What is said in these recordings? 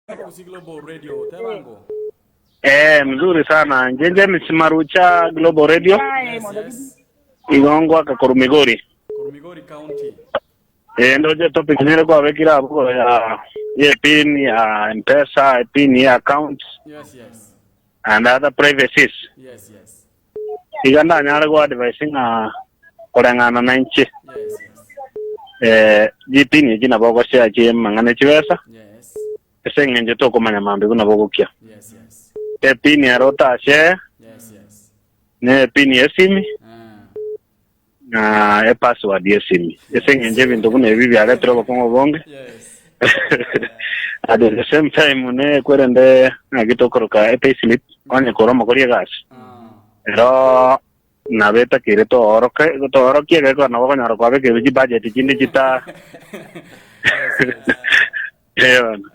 Gusii Global Radio, tebango. Eh, mzuri sana. Nje James Marucha Global Radio. Yes, yes. Igo ngwaka korwa Migori. Korwa Migori County. Eh, ndoche topic nere kwabekire abwo ya ye pin ya M-Pesa, pin ya account Yes, yes. and other privacies. Yes, yes. Iga ndanyare go advise ng'a koreng'ana na inche. Yes, yes. Eh, chipin echi nabo ogoshare chimang'ana chibesa. Yes. Ase eng'encho tokomanya mambia buna bogokia. Yes, yes. Epin ero otashare Yes, yes. ne epin y'esimi Ah. na epassword y'esimi. Ase eng'encho ebinto buna ebi biaretire obokong'u obonge. Yes. At the same time ne kwerende ng'aki tokoroka epayslip onye kore omokori egasi. Ah. Ero nabo etakeire tooroke toorokie egekora nabo okonyora kwabekerwe chibudget chinde chita Yes, yes. Eh, bono.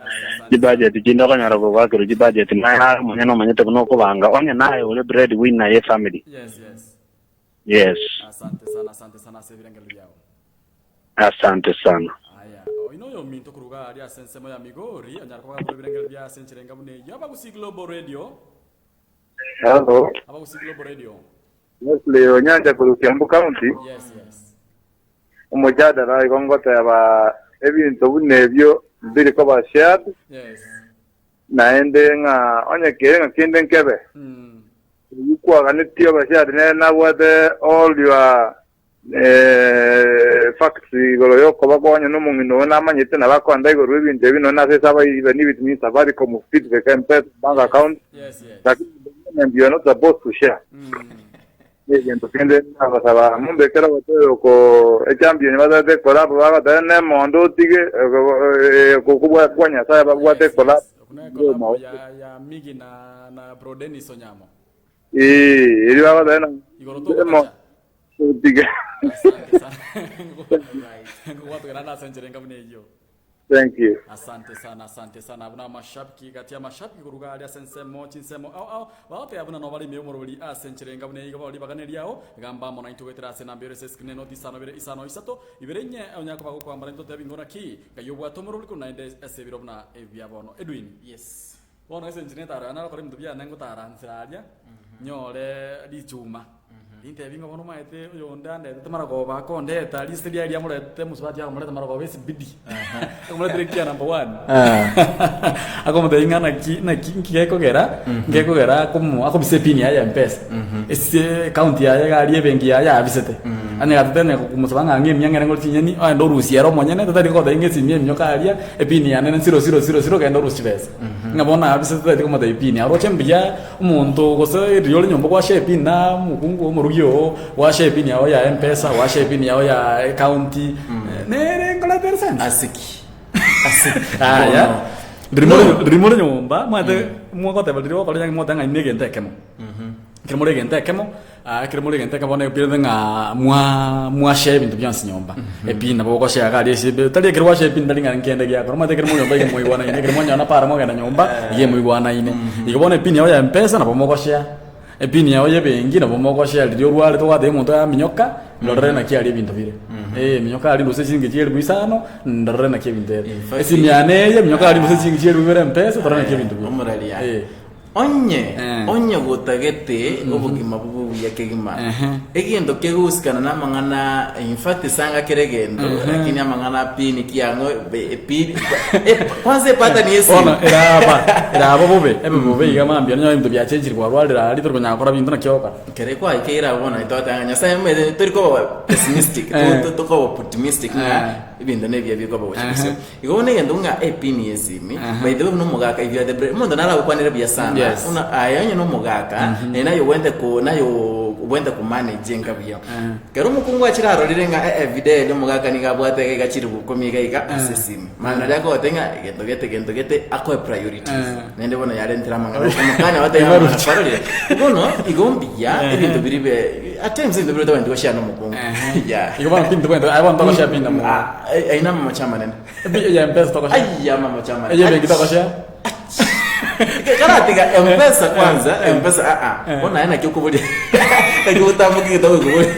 Chibudget chinde okonyora gogoakerwa chibudget naye aye omonyene omanyete buna okobanga onye naye ore bread winner ye family. Yes, yes. Yes. Asante sana, asante sana ase ebirengererio biao. Asante sana. Aya, oino oyominto koruga aria ase ensemo ya Migori, onyare koba gakora ebirengererio biaye ase enchera enga buna eyio. Abagusii Global Radio. Hello, Abagusii Global Radio. Wesley Onyancha korwa Kiambu County. Yes, yes. Omojadala igo ngoteba ebinto buna ebio mbiri koba shared Yes. naende ng'a onye kere ng'a kende nkebe Mm. oyio kwaganetie obe shared nere nabwate all your eh, facts igoro yokoba kwa onye nomong'ina oyo namanyete nabo akoenda igoro ebinto ebi nonye nase esaba even if it means Safaricom fit the M-Pesa bank account Yes, yes. lakini the moment you are not supposed to share Mm. Egento kende nabasaba mombekere ogotebi oko echampion batagete collab bagoteba nemondo otige okobua kwa Nyasaye babwate Yes, collab yes. Okwo ne collab ya ya Migi na na Bro Dennis Onyamo. Eh, erio bagoteba na Igoro togotacha. otige. Asante sana. Ngogwatogera nase enchera enga buna eyio. Thank you. Asante sana, asante sana. Buna amashabiki gati amashabiki koruga aria ase ensemo chinsemo ao ao bagoteba buna no barime omoroberi ase enchera enga buna iga barori bagane riao gamba amo naintwe goetera ase enamba ere ase escreen enoti isano ibere isano isato ibere inye onya koba gokwambara intwe totebe ing'o naki ngai obwate omoroberi korwa naende ase ebiro buna ebia bono Edwin Yes. Bono ase inche netaro yane nagokora ebinto biane ngotaransera aria, nyore richuma, rintebi ng'a bono omanyete oyonde andetete marogoba akondeta rise riaye riamorete mosubati akomoreta marogoba esibidi, akomoretera ekia number one, akomotebia ng'a naki naki nki gekogera, nkekogera akomo akobisa epin yaye ya mpesa, ase account yaye iga aria ebenki yaye yabisete, onye gatete onye komosaba ng'a ng'a emiya ng'ende ngore chinyeni, ogende orusie ere omonyene, totari gotebia ng'a esimi eminyoka aria, Epini yane ne zero zero zero zero genda orusie chibesa. Ng'a bono abisete tari komotebia epini. Aroche mbuya omonto gose riria ore nyomba gwashare epini na omokungu omorugi oo, gwashare epini yao ya mpesa, gwashare epini yao ya ekaunti, nere nkoreta ere sense? Ase ki? Ase ki? Yaya, Bono. riria more riria more nyomba, omanyete mogoteba riria ogokora enyangi mogoteba ng'a inwe egento ekemo. Ekero more egento ekemo, ah, ekero more egento ekemo bono ebiarete ng'a mwa mwashare ebinto bionsi nyomba. Epin nabo ogoshare iga aria ase ebe tari ekero gwashare epin tari ng'a nkende giakora. Omanyete ekero more nyomba iga moigwanaine, ekero mwanyora para mwagenda nyomba, iga emoigwanaine. Igo bono epin yao ya mpesa nabo mogoshare, epin yao ya ebenki nabo mogoshare riria orwarete ogwatebia omonto yaminyoka, ndorere naki aria ebinto bire. Eh, minyoka aria nduse chiringi chi'elifu isano, ndorere naki ebinto ere. In fact, Esimi yane eye, minyoka aria nduse chiringi chi'elifu ibere mpesa, torore naki ebinto bire. Omoraria. Eh. Onye, Eh. onye gotagete obogima bobe obuya kegima, Ehe. egento kegosikana namang'ana in fact sanga kera egento, lakini amang'ana a pini kiang'o be- epini e- kwanza epattern ya esimi. Bono eraba eraba bobe ebe bobe iga mambia onye ebinto biachenchire kwarwarire aria tori konyara gokora binto naki ogokora. Ekero kwaikeire abwo bono togoteba ng'a Nyasaye omanyete tori koba pessimistic, to- Eh. to- tokoba optimistic ng'a Eh. ebinto nebiya bikoba gocha Ehe. bosio. Igo bono egento ng'a epini y'esimi, by the way buna omogaka if you are the bre omonto naro agokwanere buya sana, Yes. buna aye onye na omogaka, naye naye obwenerete ko naye obwenerete komanage enka buya. Ekero omokungu achire arorire ng'a eh evidently omogaka nigo abwate iga iga chiribu ikomi iga iga ase esimi, mani naria akogotebia ng'a egento gete gento gete akoe priorities. Naende bono yarentire amang'ana okomokania gotebia ng'a Ibaruche. kwarorire. Bono igo mbuya ebinto biria be at times ebinto biria otabwenereti goshare na omokungu. Yeah. Igo bono pinto bwento aye bono togoshare pin na omokungu. Ah, ai- aina amamocho amanene. Ebi ya mpesa togoshare. Ai amamocho amanene. Eye benki togoshare. Karatiga mpesa kwanza, mpesa ah ah. Bono aye naki okoboria. Naki ogotamboka egetabu okoboria.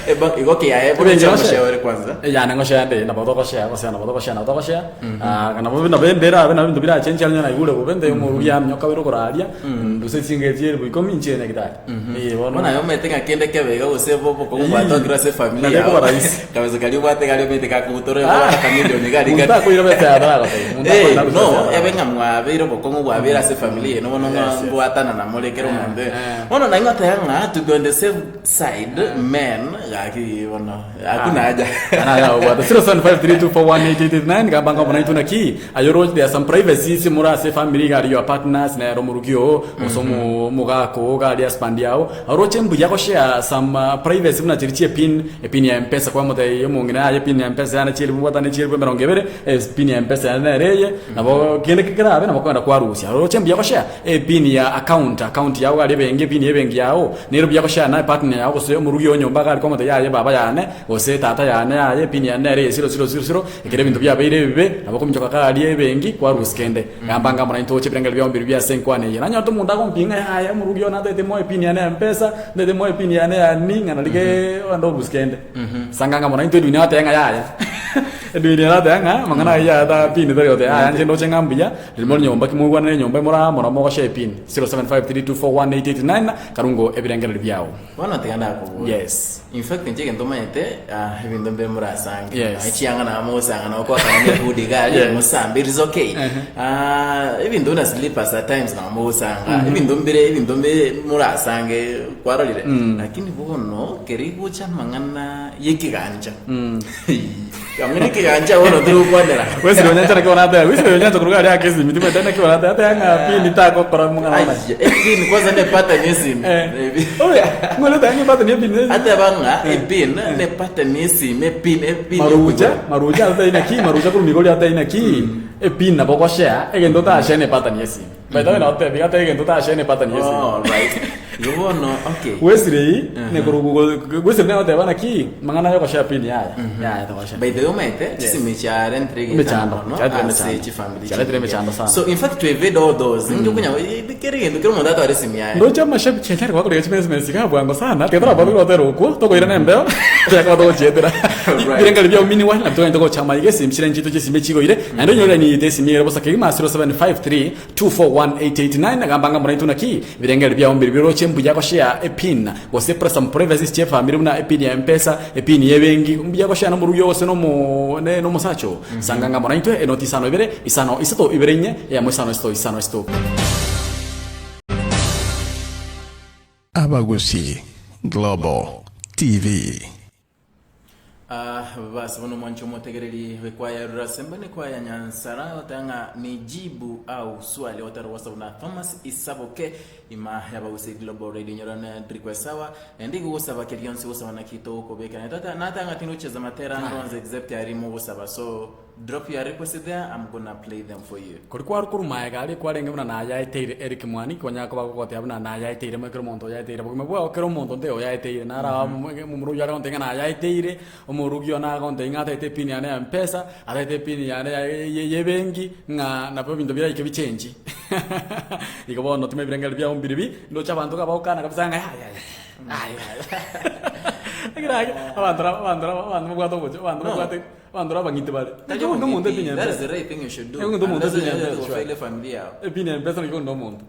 Eba igo kiaye bono Ebenki inche goshare? ngoshauri kwanza. Eyane ngoshare nde nabo togoshare gose nabo togoshare nabo togoshare Ah, nabo nabo embere abe nabo ebinto birachenche aria onye naigure bobe nte omorugi aminyoka kabere okoraria nduse chinga echi elfu ikomi nchiere nyagitari Eh, bono Bono aye omanyete ng'a kende kebe iga gose bo obokong'u Ii. bwatokire ase efamiri Naende yao. ekoba rahisi. Kabisa karia obwate gari omanyete gakobutora Ah. obwate akamilioni gari Monto akoira besa yaye ataragotebi, monto Eh, akoira besa no yaye ataragotebi. ebe ng'a mwabeire obokong'u bwabeire ase efamiri eye bono ng'a Yes, yes. mbwatanana more kera omonto. eh. Bono naye ngoteba ng'a to be on the safe side men gaki bono hakuna haja. Ana obwate 0753241889 gamba ngabo naitwe naki aye oroche there are some privacy ase more ase family iga ari your partners nere omorugi oo gose omo omogaka oo iga ari husband yao oroche mbuya goshare some privacy buna chiria chia epin epin ya mpesa kwamotebia omong'ina aye epin ya mpesa yane chielfu mbwatane chielfu emerongo ebere epin ya mpesa yane nere eye nabo kende kerabe nabo okogenda kwarusia oroche mbuya goshare Epin ya account, account yao gari ebenki, epin ya ebenki yao, nero buya goshare na epartner yao gose omorugi o nyomba gari komotebia yaye baba yane, gose tata yane yaye epin yane nere eye zero zero zero zero, ekero ebinto biabeire ebibe, nabo okominchoka karia ebenki kwarusia kende. Gamba anga amo naintwe togochia ebirengererio biao mbiria bia ase enkwana eye. Nanyorete omonto agompinga yaya omorugi one natagete moe epin yane ya mpesa, ntagete moe epin yane ya nini, ng'a nari kee ogende orusie kende. Sanga anga amo naintwe edunia goteba ng'a yaya, edunia erateba ng'a amang'ana ayio yaya ta pin tari goteba yaya inche ndoche ng'a mbuya. Riria more nyomba ki moigwanere enyomba emore amo na mogoshare epin 0753241889 karungo ebirengererio biao. Bono tiga ndakobora. Yes. In fact inche egento omanyete ah, ebinto mbire morasange. Yes. Ah, Echianga nabo mogosanga nabo kwakana ne hood iga aria Yes. mosambe it is okay. Ah, ebinto buna slippers at times nabo mogosanga. Ebinto mbire ebinto mbire morasange kwarorire. Lakini bono keri gocha amang'ana y'ekegancha. Amang'ana y'ekegancha bono torigokwanera. Wesley Onyancha naki bono ateba, Wesley Onyancha korwa aria ake esimi timanyete naki bono ateba, ateba ng'a pin tagokora mong'ana ona. Aiya, epin kwanza ne pattern y'esimi. Eh. Oye, ng'ore oteba ng'a pattern y'epin ne- Ateba ng'a epin ne pattern y'esimi, epin, epin Marucha, marucha atebia naki, marucha korwa Migori atebia naki, epin nabo ogoshare, egento otashare ne pattern y'esimi. By the way nabo iga tari egento otashare ne pattern y'esimi. Oh, right. Igo bono, okay. Wesley, ne korwa Wesley nigo agoteba naki, amang'ana ya ogoshare pin yaya, yaya togoshare. By the way, omanyete, chisimi chiarentire egento Emechando, mono chiaretire ase emechando. chifamily Chiaretire chinyinge. emechando sana. So in fact to evade all those, inche okonya kera egento kera omonto atware esimi yaye. Ndoche amashabiki anyare koba akorika chimessage iga bwango sana, tiga torabwate gotera okwo, tokoirana embeo, tiga koba togochietera. Right. Ebirengererio biao mini one, nabio togende gocha amaiga esimi chire nchito chiesimi echigoire, naende onyore niite esimi ere bosa kegima 0753 241889 gamba ng'a moraintwe naki ebirengererio biao mbiri biroche mbuya goshare epin gose press some privacies chie efamiri buna epin ya mpesa epin ya ebenki mbuya goshare nomorugi oo gose nomo ne nomosacha oo sanga ng'a moraintwe enoti isano ibere isano isato ibere inye eyemo isano isato isano isato. Abagusii Global TV. Ah, basi bono mwanche omotegereri bw'ekwaya ya Rurasemba n'ekwaya ya Nyansara goteba ng'a ni jibu au swali gotera gwasabwa na Thomas Isaboke ima y'Abagusii Global Radio nyorane request sawa naende igo gosaba keria onsi gosaba naki togokobekera Tata nateba ng'a tingocheza matera ande onsi except aria mogosaba so drop your request there I'm gonna play them for you. Koria kwarwa korwa magega aria kwarenge buna nayaeteire Eric Mwaniki konya koba gogoteba buna nayaeteire mo ekero omonto oyaeteire bogima bwao kera omonto nte oyaeteire naro aa momura oyio are gontebia ng'a nayaeteire, omorugi one agontebia ng'a ataete epin yane ya mpesa, ataete epin yane ya ya ebenki, ng'a nabo ebinto biraike bichenchi. Igo bono tuma ebirengererio biao mbiribi, ndoche abanto iga bagokana kabisa ng'a yaya yaya yaya ekero abanto abanto abanto babwate obochie abanto No. babwate. Abanto nabang'iti bare. Tari Naki onde omonto omong'iti, epini ya that is mpesa. the right thing you should do. Naki onde omonto Unless epini ya onye mpesa, sure. ofaile familia yao. Epini ya mpesa naki onde omonto.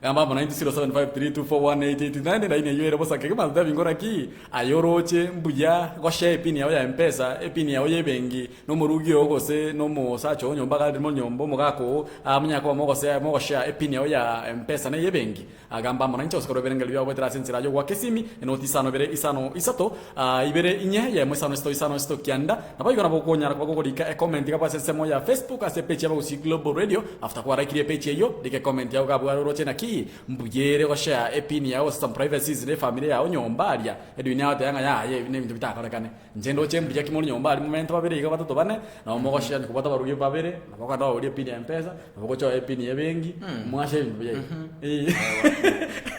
Gamba amo naintwe 0753241889 elaini eyio ere bosa kegima totebi ngora ki aye oroche mbuya goshare epini yao ya mpesa epini yao ya ebenki na omorugi oo gose na omosacha oo nyomba gari monyomba omogaka oo aa monyare koba mogosea mogoshare epini yao ya mpesa na eye ebenki Agamba amo nainche gose korwa ebirengererio biabo goetera ase enchera y'ogoaka esimi, enoti isano ibere isano isato, ibere inye, eyemo isano isato isano isato kianda. Naboigo nabo okonyara koba gogorika ecomment iga ase ensemo ya Facebook ase epage y'Abagusii Global Radio. After kwarakirie epage eyio, rika ecomment yao iga abwo oroche naki mbuya ere goshare epin yao gose some privacies ne efamiri yao nyomba aria. Edwin agoteba ng'a yaya ebi nebinto bitakorekane. Inche ndoche mbuya ki more nyomba aria momente babere iga batato bane, nabo mogoshare kobwata abarugi babere, nabo okogenda obaborie epin ya mpesa, Nabo gochoa epini y'ebenki, mwashe ebinto buya iga. Eh.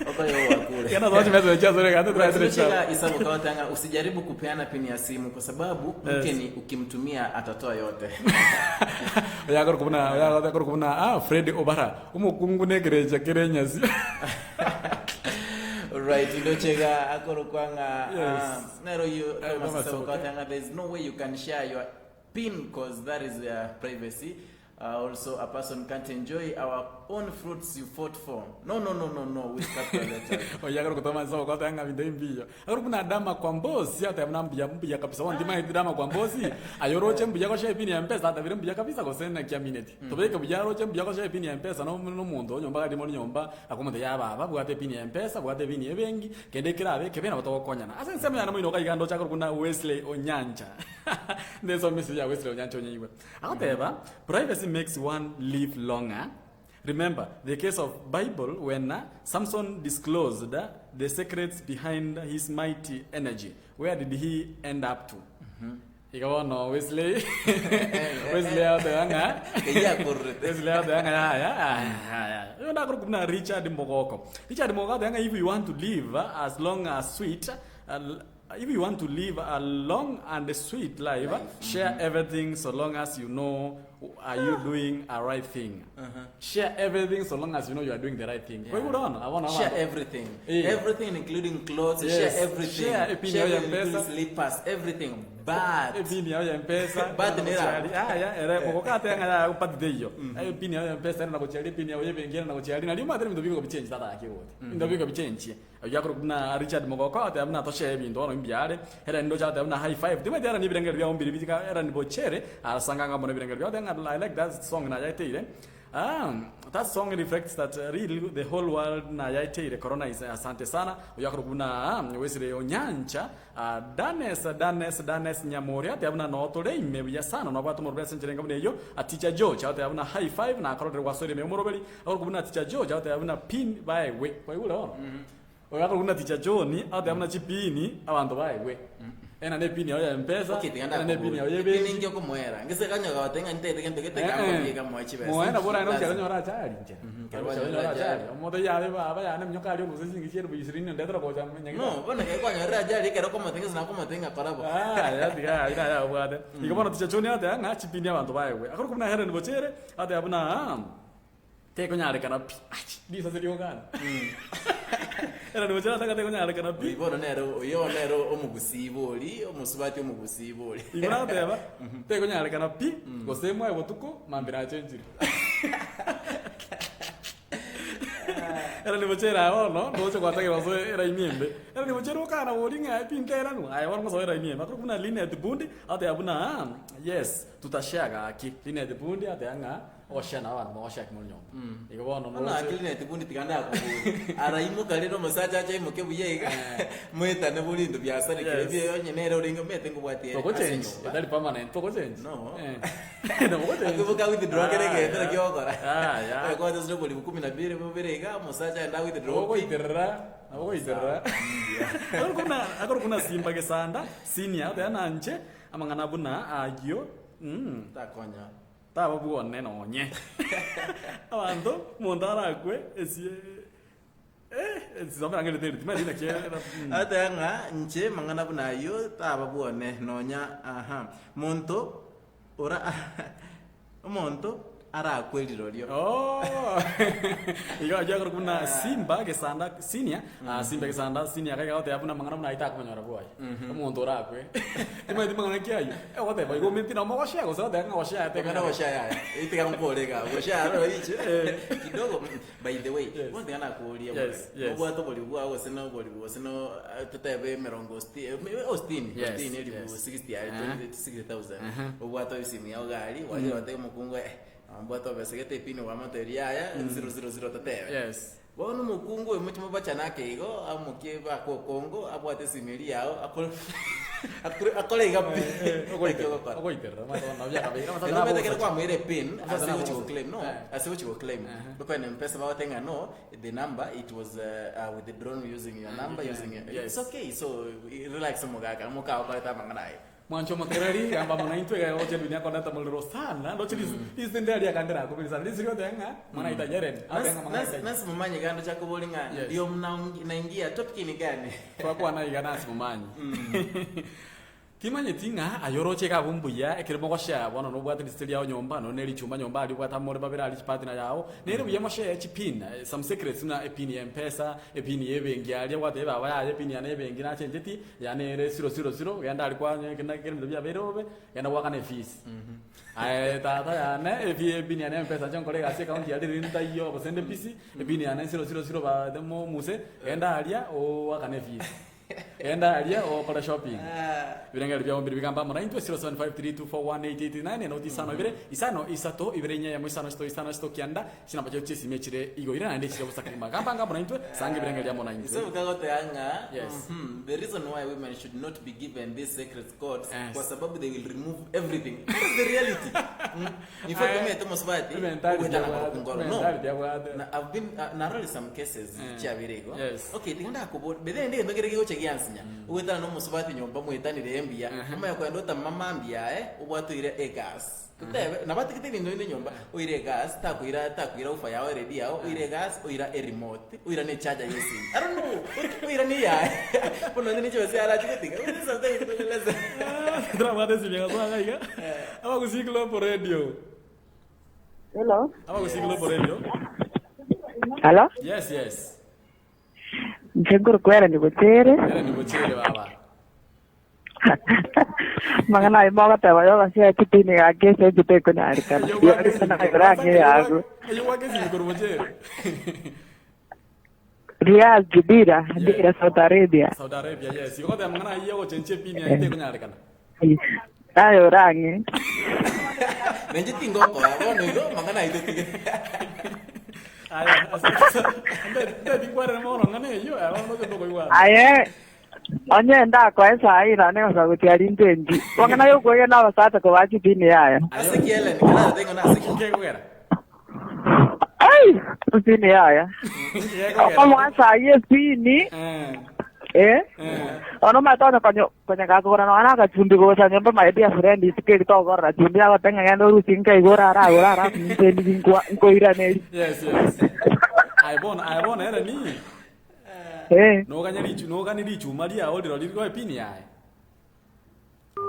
Okoyo wakure. Kena twache message chiasore gate twaetire Tunachiga chisabu. Isabu kawatanga usijaribu kupeana pini ya simu kwa sababu mke ni ukimtumia atatoa yote. Oyakore buna oyakore buna ah Fred Obara omokungu nekerecha kere enyasi. Right, ndochega akorokwa ng'a Yes. ah, nero oyo Eh, Thomas Thomas Sabuka Sabuka. oteba ng'a there is no way you can share your pin cause that is privacy. Also a person can't enjoy our own fruits you fought for. No no no no no with capital letters. Oyo akore gotoma ase ogoteba ng'a binto mbiyo. Akore buna Dama kwa mbosi ateba buna mbuya mbuya kabisa bono timanyeti Dama kwa mbosi aye oroche mbuya goshare epini ya mpesa atabire mbuya kabisa gose naki amineti. Tobeke buya aroche mbuya goshare epini ya mpesa no nomonto o nyomba gari more nyomba akomotebia yaya baba bwata epini ya mpesa bwata epini ya ebenki kende ekerabe ekebe nabo togokonyana. Ase ensemo yane moino iga ndoche akore buna Wesley Onyancha ndesome message ya Wesley Onyancha onyeigwe. Agoteba privacy makes one live longer. Remember the case of Bible when Samson disclosed the secrets behind his mighty energy, where did he end up to? Iga bono Wesley Wesley agoteba ng'a Eyio akorerete. Wesley agoteba ng'a yaya yaya oyo ndakore buna Richard Mogoko. Richard Mogoko agoteba ng'a if you want to live as long as sweet If you want to live a long and sweet life, share everything so long as you know are you doing a right thing. Share everything so long as you know you are doing the right thing. Kwa hivyo unaona, abona Share abantu. everything. Eh. Everything including clothes, Yes. share everything. Share ipini Share ya everything, M-Pesa. slippers, everything. But Epini yao ya mpesa. But ni ra. Aya, ere mokokate ng'a ya upatite iyo. Epini yao ya mpesa na gochiari epini yao yebengi na gochiari na rimo atari bintu biko bichange tata yakigote. Bintu biko bichange. Oyio akorokwa buna Richard Mogoko agoteba buna toshare ebinto bono mbiare, ere ndoche agoteba buna high five, timanyeti era nebirengererio biabo mbiri bichika era nibochere asanga anga mono ebirengererio biabo agoteba ng'a I like that song nayaeteire ah that song reflects that real the whole world nayaeteire corona is asante sana oyio akorokwa buna Wesley Onyancha Danes Danes Danes Nyamori agoteba buna noo tore ime buya sana nobwate omoroberi ase enchera enga buna eyio Teacher George agoteba buna high five nakororire gwasoire ime omoroberi Akorokwa buna Teacher George agoteba buna pin baegwe. Kwaigure bono? Oyo akorokwa buna Teacher John agoteba buna chipini abanto baegwe. Ena ne epini yao ya Mpesa, Okay, tiga ena ne epini yao ya ndakobori. Epini ebenki. inki okomoera? Ngese kanyoka goteba ng'a ntaete gento gete Eh, eh. kankobeka moe chibesa. Moe nabo oraende Lazima. ochiare onyore achari nchera. kero Ochiare kwanyora onyore achari. achari. Omote yabe baba yane minyoka aria obuse chiringi chi'elifu ishirini ndetera gocha nyagitari. No, bono ekero kwanyorire ajali ekero okomotenga gose nakomotenga kora bo. Ah, ya tiga ira yabwate. Igo bono Teacher John agoteba ng'a chipini abanto baegwe. Akorokwa buna Hellen Bochere agoteba buna Tekonyarekana pi. Achi, risase riogana. Era nigo chirataka tekonyarekana pi. Oyo bono nere oyo nere omogusii bori, omosubati omogusii bori. Igo nagoteba, tekonyarekana pi, gose mwaye botuko, mambia nachenchire. Era nigo chiera bono, ndoche gwatagera gose eraini embe. Era nigo chiera okana bori ng'a ebinto eranwa, aye bono ngosoa eraini embe. Akorokwa buna Linet Bundi, agoteba buna, yes, tutashare gaki. Linet Bundi agoteba ng'a. Ogoshare nabo abanto bagoshare kimwe nyomba. Igo bono Bono noroche. akili neti bundi tiga ndakobori. Araimoka rero omosacha ache aimoke buya iga. Moetane bori into biasarekire Yes. bie onye nere orenge omanyete nkobwati ere ase Togochange, enyomba. etari permanent, togochange. No. Eh. Nabo gochange. Akoboka withdraw kere egento Ah, naki ogokora. Ah, ya. Oye kwatesire obori kumi na mbili bobere iga omosacha aende a withdraw Nabo goiterera, nabo goiterera. Akoro kuna akoro kuna Simba Gesanda, senior, oteba nanche amang'ana buna ayio. Takonya. Taba bwone nonye abanto omonto arakwe esie eh esisomerang'erete eri timanyeti naki Agateba ng'a inche mang'ana buna ayio taba bwone nonya aha monto ora omonto arakwe rirorio. Oh igo ayio akorokwa buna Simba Gesanda Senior, Simba Gesanda Senior iga agoteba buna amang'ana buna ayio takomonyora bwoye. Omonto orakwe timanyeti mang'ana ki ayio, ogoteba igo omanyete nabo mogoshare gose ogoteba ng'a goshare Tokana goshare yaya, tiga nkore iga, goshare aroro inche kidogo by the way, Yes. bono tiga nakoria Yes, bore, yes. nobwate oborimo bwao gose na oborimo gose no totebe emerongo sti o sitini, Yes, sitini elifu yes. 60 aria, Aha. 20 60,000, obwate esimu yao iga aria, gwachire gotebia omokungu eh, mbwate obesegete epini gwamotebirie yaya, zero zero zero totebe. Yes. Bono omokungu oyo mochie mobachane ake igo, amokie baka okongo, abwate esimi eria yao, akore akore akore iga pi. Naki ogokora. Ogoiterera omanyete bono nabo biakabeire amasacha Naende omanyete ekero nabogosacha. kwamoire epin, Amasacha ase gochi nabogosacha. goclaim, no, Eh. ase gochi goclaim, okoenda mpesa bagoteba ng'a no, the number it was withdrawn using your number, using your, Yes. it's okay, so relax omogaka, moka okorete amang'ana aye. Mwanche omotegereri, gamba amo naintwe, iga gochia dunia kondeta morero sana, ndoche risi risi ndire riakande rakobiri sana, risi rioteba ng'a mwana aita Jaren, agoteba ng'a mwana aita Nancy Momanyi gando chakobori ng'a Yes. ndio mnaingia topic ni gani? Twakwana iga Nancy Momanyi. Timanyeti ng'a aye oroche iga abwo mbuya, ekero mogoshare bono nobwate risese riao nyomba, nonya ne richuma nyomba aria obwate amo more babere aria chipartner yao, nere buya moshare chipin, some secrets buna epin ya mpesa, epin ya ebenki aria gwatebia baba yaya epin yane ya ebenki nachencheti, yane ere zero zero zero, genda aria kwa ekero ebinto biabeire bobe, genda goakana efees. Aye tata yane ebi epin yane ya mpesa inche nkore egasi ekaunti ya riri ntaiyo gose nde busy, epin yane zero zero zero ba mose, genda aria oakane efees. Genda aria okore shopping. Ebirengererio biao mbire bigambe amo naintwe 0753241889 enoti isano ibere isano isato ibere inye eyemo isano isato isano isato kianda chinamba chiaito chiesimi echire igo ire naende echire bosa kegima. Gamba anga amo naintwe sanga ebirengererio amo naintwe. Iso bikagotea ng'a Yes. mhm, the reason why women should not be given these sacred codes Yes. kwa sababu they will remove everything. That is the reality. Mm. In fact, Aye. omanyete omosubati, Mentality ogwetana yabwate, korwa kongoro. No. mentality yabwate. Na I've been uh, narorire some cases Eh. chiabere igo. Yes. Okay, tiga ndakobora. By the way, egento kere gegocha giansinya. Ogwetana na omosubati nyomba mwetanire mbuya. Omanye kogenda otama mambia aye, obwate oire egas. Totebe, nabo atigete ebinto binde nyomba, oire egas, takoira takoira ufa yao eredio yao, oire egas, oira eremote, oira ne echarger ya esimi. I don't know, oira ne eyaye. Bono onye ne chibesa arache gotiga, sometimes tokolesa. Torabwate esimi egasoa iga iga. Abagusii Global Radio. Hello. Abagusii Global Radio. Hello. Yes, yes. Inche nkorokwa Ellen Bochere. Ellen Bochere baba. Mang'ana aye mogoteba yogosia chitini gaki ase inche tekonyarekana. Yorange yago. Eyo gwake esimi korwa Bochere. Riyadh Dira, Dira Saudi Arabia. Saudi Arabia, yes. Igo goteba mang'ana ayio ogochenchia epini aye tekonyarekana. Aye orang'e. Nenche tingokoa bono igo mang'ana aito tige. Aya, nde tinkwarere mono ng'ana eyio, eh, bono toche tokoigwana. Aye onye ndakoe saii nonye gosa gochia rinde endi. Mang'ana yokwegena abasacha kobaa chipini yaya. Ase ki Ellen, kera ng'o nase ki? Nkegogera. Ai, epini yaya. Nkegogera. Okomoa saii epini, Eh, eh, eh. ono omanyete onye konyo konya gakogora nonya na agachumbi gocha nyomba my dear friend isiko eri togokora chumbi agote ng'a genda orusie nka igo orare agore alafu inche ndiri nkwa nkoiraneria. Yes, yes. Aye bono, aye bono ere ni. Eh. Noganye richu, nogani richuma riao rirori riroe epini yaye.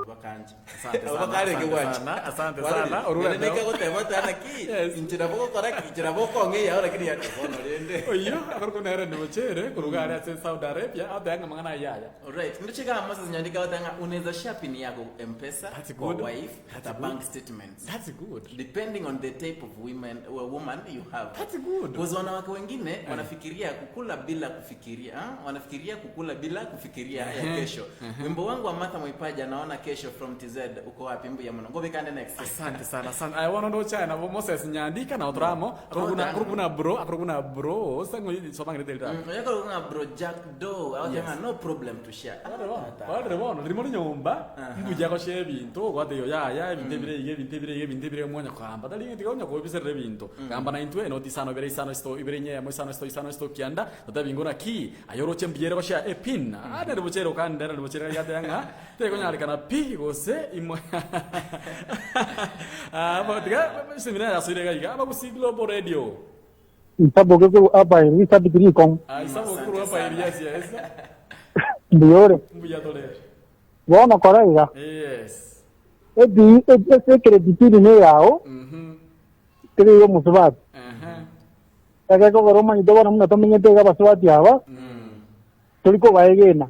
Bakancha. Asante sana, Bakarenge asante gwancha. sana, asante Warorire. sana, orure Nere mbeo. nekagoteba ati naki, Yes. inche nabo gokora ki, inche nabo okong'eya lakini ya bono rende. Oyio akorokwa nere ni Bochere koruga aria ase Saudi Arabia agotebi ng'a amang'ana ayio aya. Alright, ndoche kama Moses Nyandika agoteba ng'a unaweza share pin yako M-Pesa That's kwa good. wife That's na good. bank statements. That's good. Depending on the type of women, or woman you have. That's good. Because wanawake wengine wanafikiria kukula bila kufikiria, ah? Wanafikiria kukula bila kufikiria ya kesho. Wimbo wangu wa Martha Moipaja naona kesho from TZ uko wapi mbuya muno. Ngobe kande next. Asante sana asante. Aya bono ndoche nabo Moses Nyandika nabo toramo akorokuna akorokuna bro akorokuna bro sang'o soma ng'erete rira. Oyakoro ng'a bro Jack Doe agoteba Yes. ng'a no problem to share. Barore bono, barore bono, rimo rinyomba, mbuya goshare ebinto, ogwate igo yaya, ebinto ebire iga, ebinto ebire iga, ebinto ebire iga, mwanya kogamba, tari ng'a tiga onya kobiserera ebinto. Gamba naintwe, enoti isano ibere isano isato ibere inye eyemo isano isato isano isato kianda, totebi ng'o naki, aye oroche mbuya ere goshare epin, ah nere bochere okande, nere bochere gaiga ateba ng'a, tekonyarekana pi, gose imo Ah, bo tiga esemina yasoire iga iga, Abagusii Global Radio. Isaboke korwa apa eri risabiti rikong'u. Ah, Isaboke korwa apa eri, yes, yes. Mbuya ore. Mbuya tore. Bono kora iga. Yes. Ebi esekereti pili neyao, Mhm. teri ey'omosubati. Ehe. Egekogera omanyete bono buna tomenyete iga abasubati aba, tori kobaegena.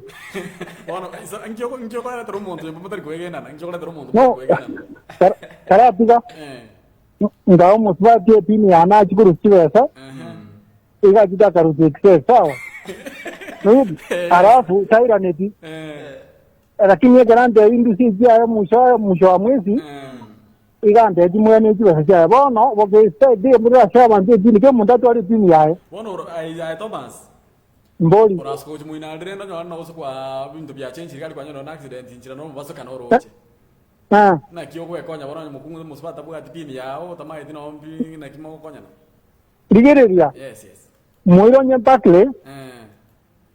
Bono iso inki oko inki okoretera omonto nyomba motari koegenana? Inki okoretera omonto No, motari koegenana? kara- karatiga Eh. nkae omosubati epini yane achie korusia chibesa, Ehe. iga achete akarusia excess, sawa? Noigwa? Alafu tairaneti, Eh. lakini ekero antebia ndusie echiaye mwisho mwisho wa mwezi, Eh. iga antebia mwene chibesa chiaye. Bono, bogesaidia muri ase abanto epini, kera omonto atware epini yaye. Bono oro aye aye Thomas. Mbori. Orasuka gochia moino aria rende onyore nogose kwa ebinto biachenchire gari kwanyora na accident inchera nomobaso kana oroche. Ah. Naki ogwekonya bono onye mokungu mosubati tabwati pini yao otamaeti noo mbi naki mogokonyana. Rigereria, Yes, yes. moire onye Barclay, Eh.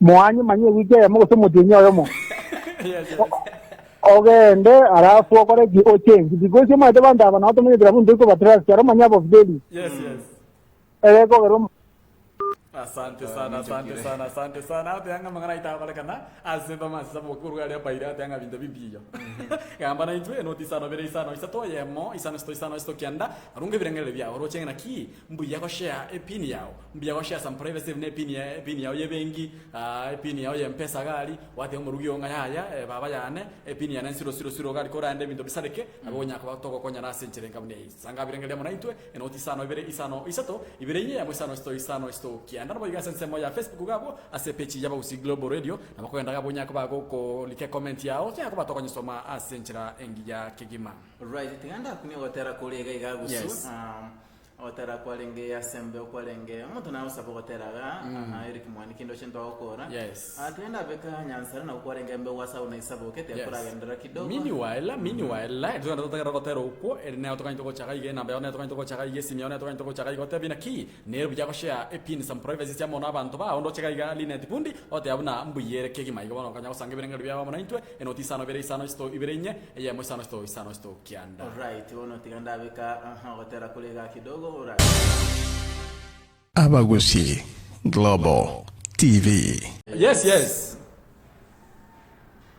moanye manye ewiki eyemo gose omotienyi oyomo. Yes, yes. Ogende alafu okore ki ochange because omanyete abanto aba nabo tomenyete nabwo ntori kobatrust aro omanye aba Fidelis. Yes, yes. Ere ekogera omo. Asante sana, asante sana, asante sana. Ate yanga mang'ana aito agokorekana ase Thomas Saboki korwa aria abaire ate yanga binto bimbiyo. Gamba naintwe enoti isano bere isano isato eyemo isano isato isano isato kianda arunge ebirengererio biao oroche ng'a naki mbuya goshare epin yao mbuya goshare some privacy buna epin ya epin yao ya ebenki epin yao ya mpesa iga aria gwateba omorugi oo ng'a yaya baba yane epin yane nsiro siro siro iga aria korende ebinto bisareke nabo onya koba togokonyana ase enchera enga buna eyio. Sanga abirengererio amo naintwe Enoti isano ibere isano isato ibere inye yamo isano isato isano isato kianda naboigo ase ensemo ya Facebook iga abwo ase epeji y'Abagusii Global Radio nabo kogenda iga abwo onyare koba gokolika ecomment yao tonyare koba tokonyesoma ase enchera engiya kegima. Right, tiga ndakunie ogotera kore iga iga gusu. Yes. Ogotera kwarenge ase embeo kwarenge omonto nagosaba ogotera iga aha Eric Mwaniki ndoche ntwagokora. Yes. Tiga ndabeka Nyansara nabo kwarenge embeo gwa Sauna Isaboke tiga Yes. koragenderera kidogo. Meanwhile, meanwhile, ekero togenda totegerere ogotera okwo, ere nero toganyete gocha iga enamba yao nero toganyete gocha iga esimi yao nero toganyete gocha iga otebie naki, nere buya goshare epin some privacy amo na abanto bao ndoche iga iga Linet Bundi, oteba buna mbuya ere kegima igo bono okanya gosanga ebirengererio biabo amo naintwe, enoti isano ibere isano isato ibere inye, eyemo isano isato isano isato kianda. Alright, bono tiga ndabeka aha ogotera kore iga kidogo ora. Abagusii Global TV. Yes yes.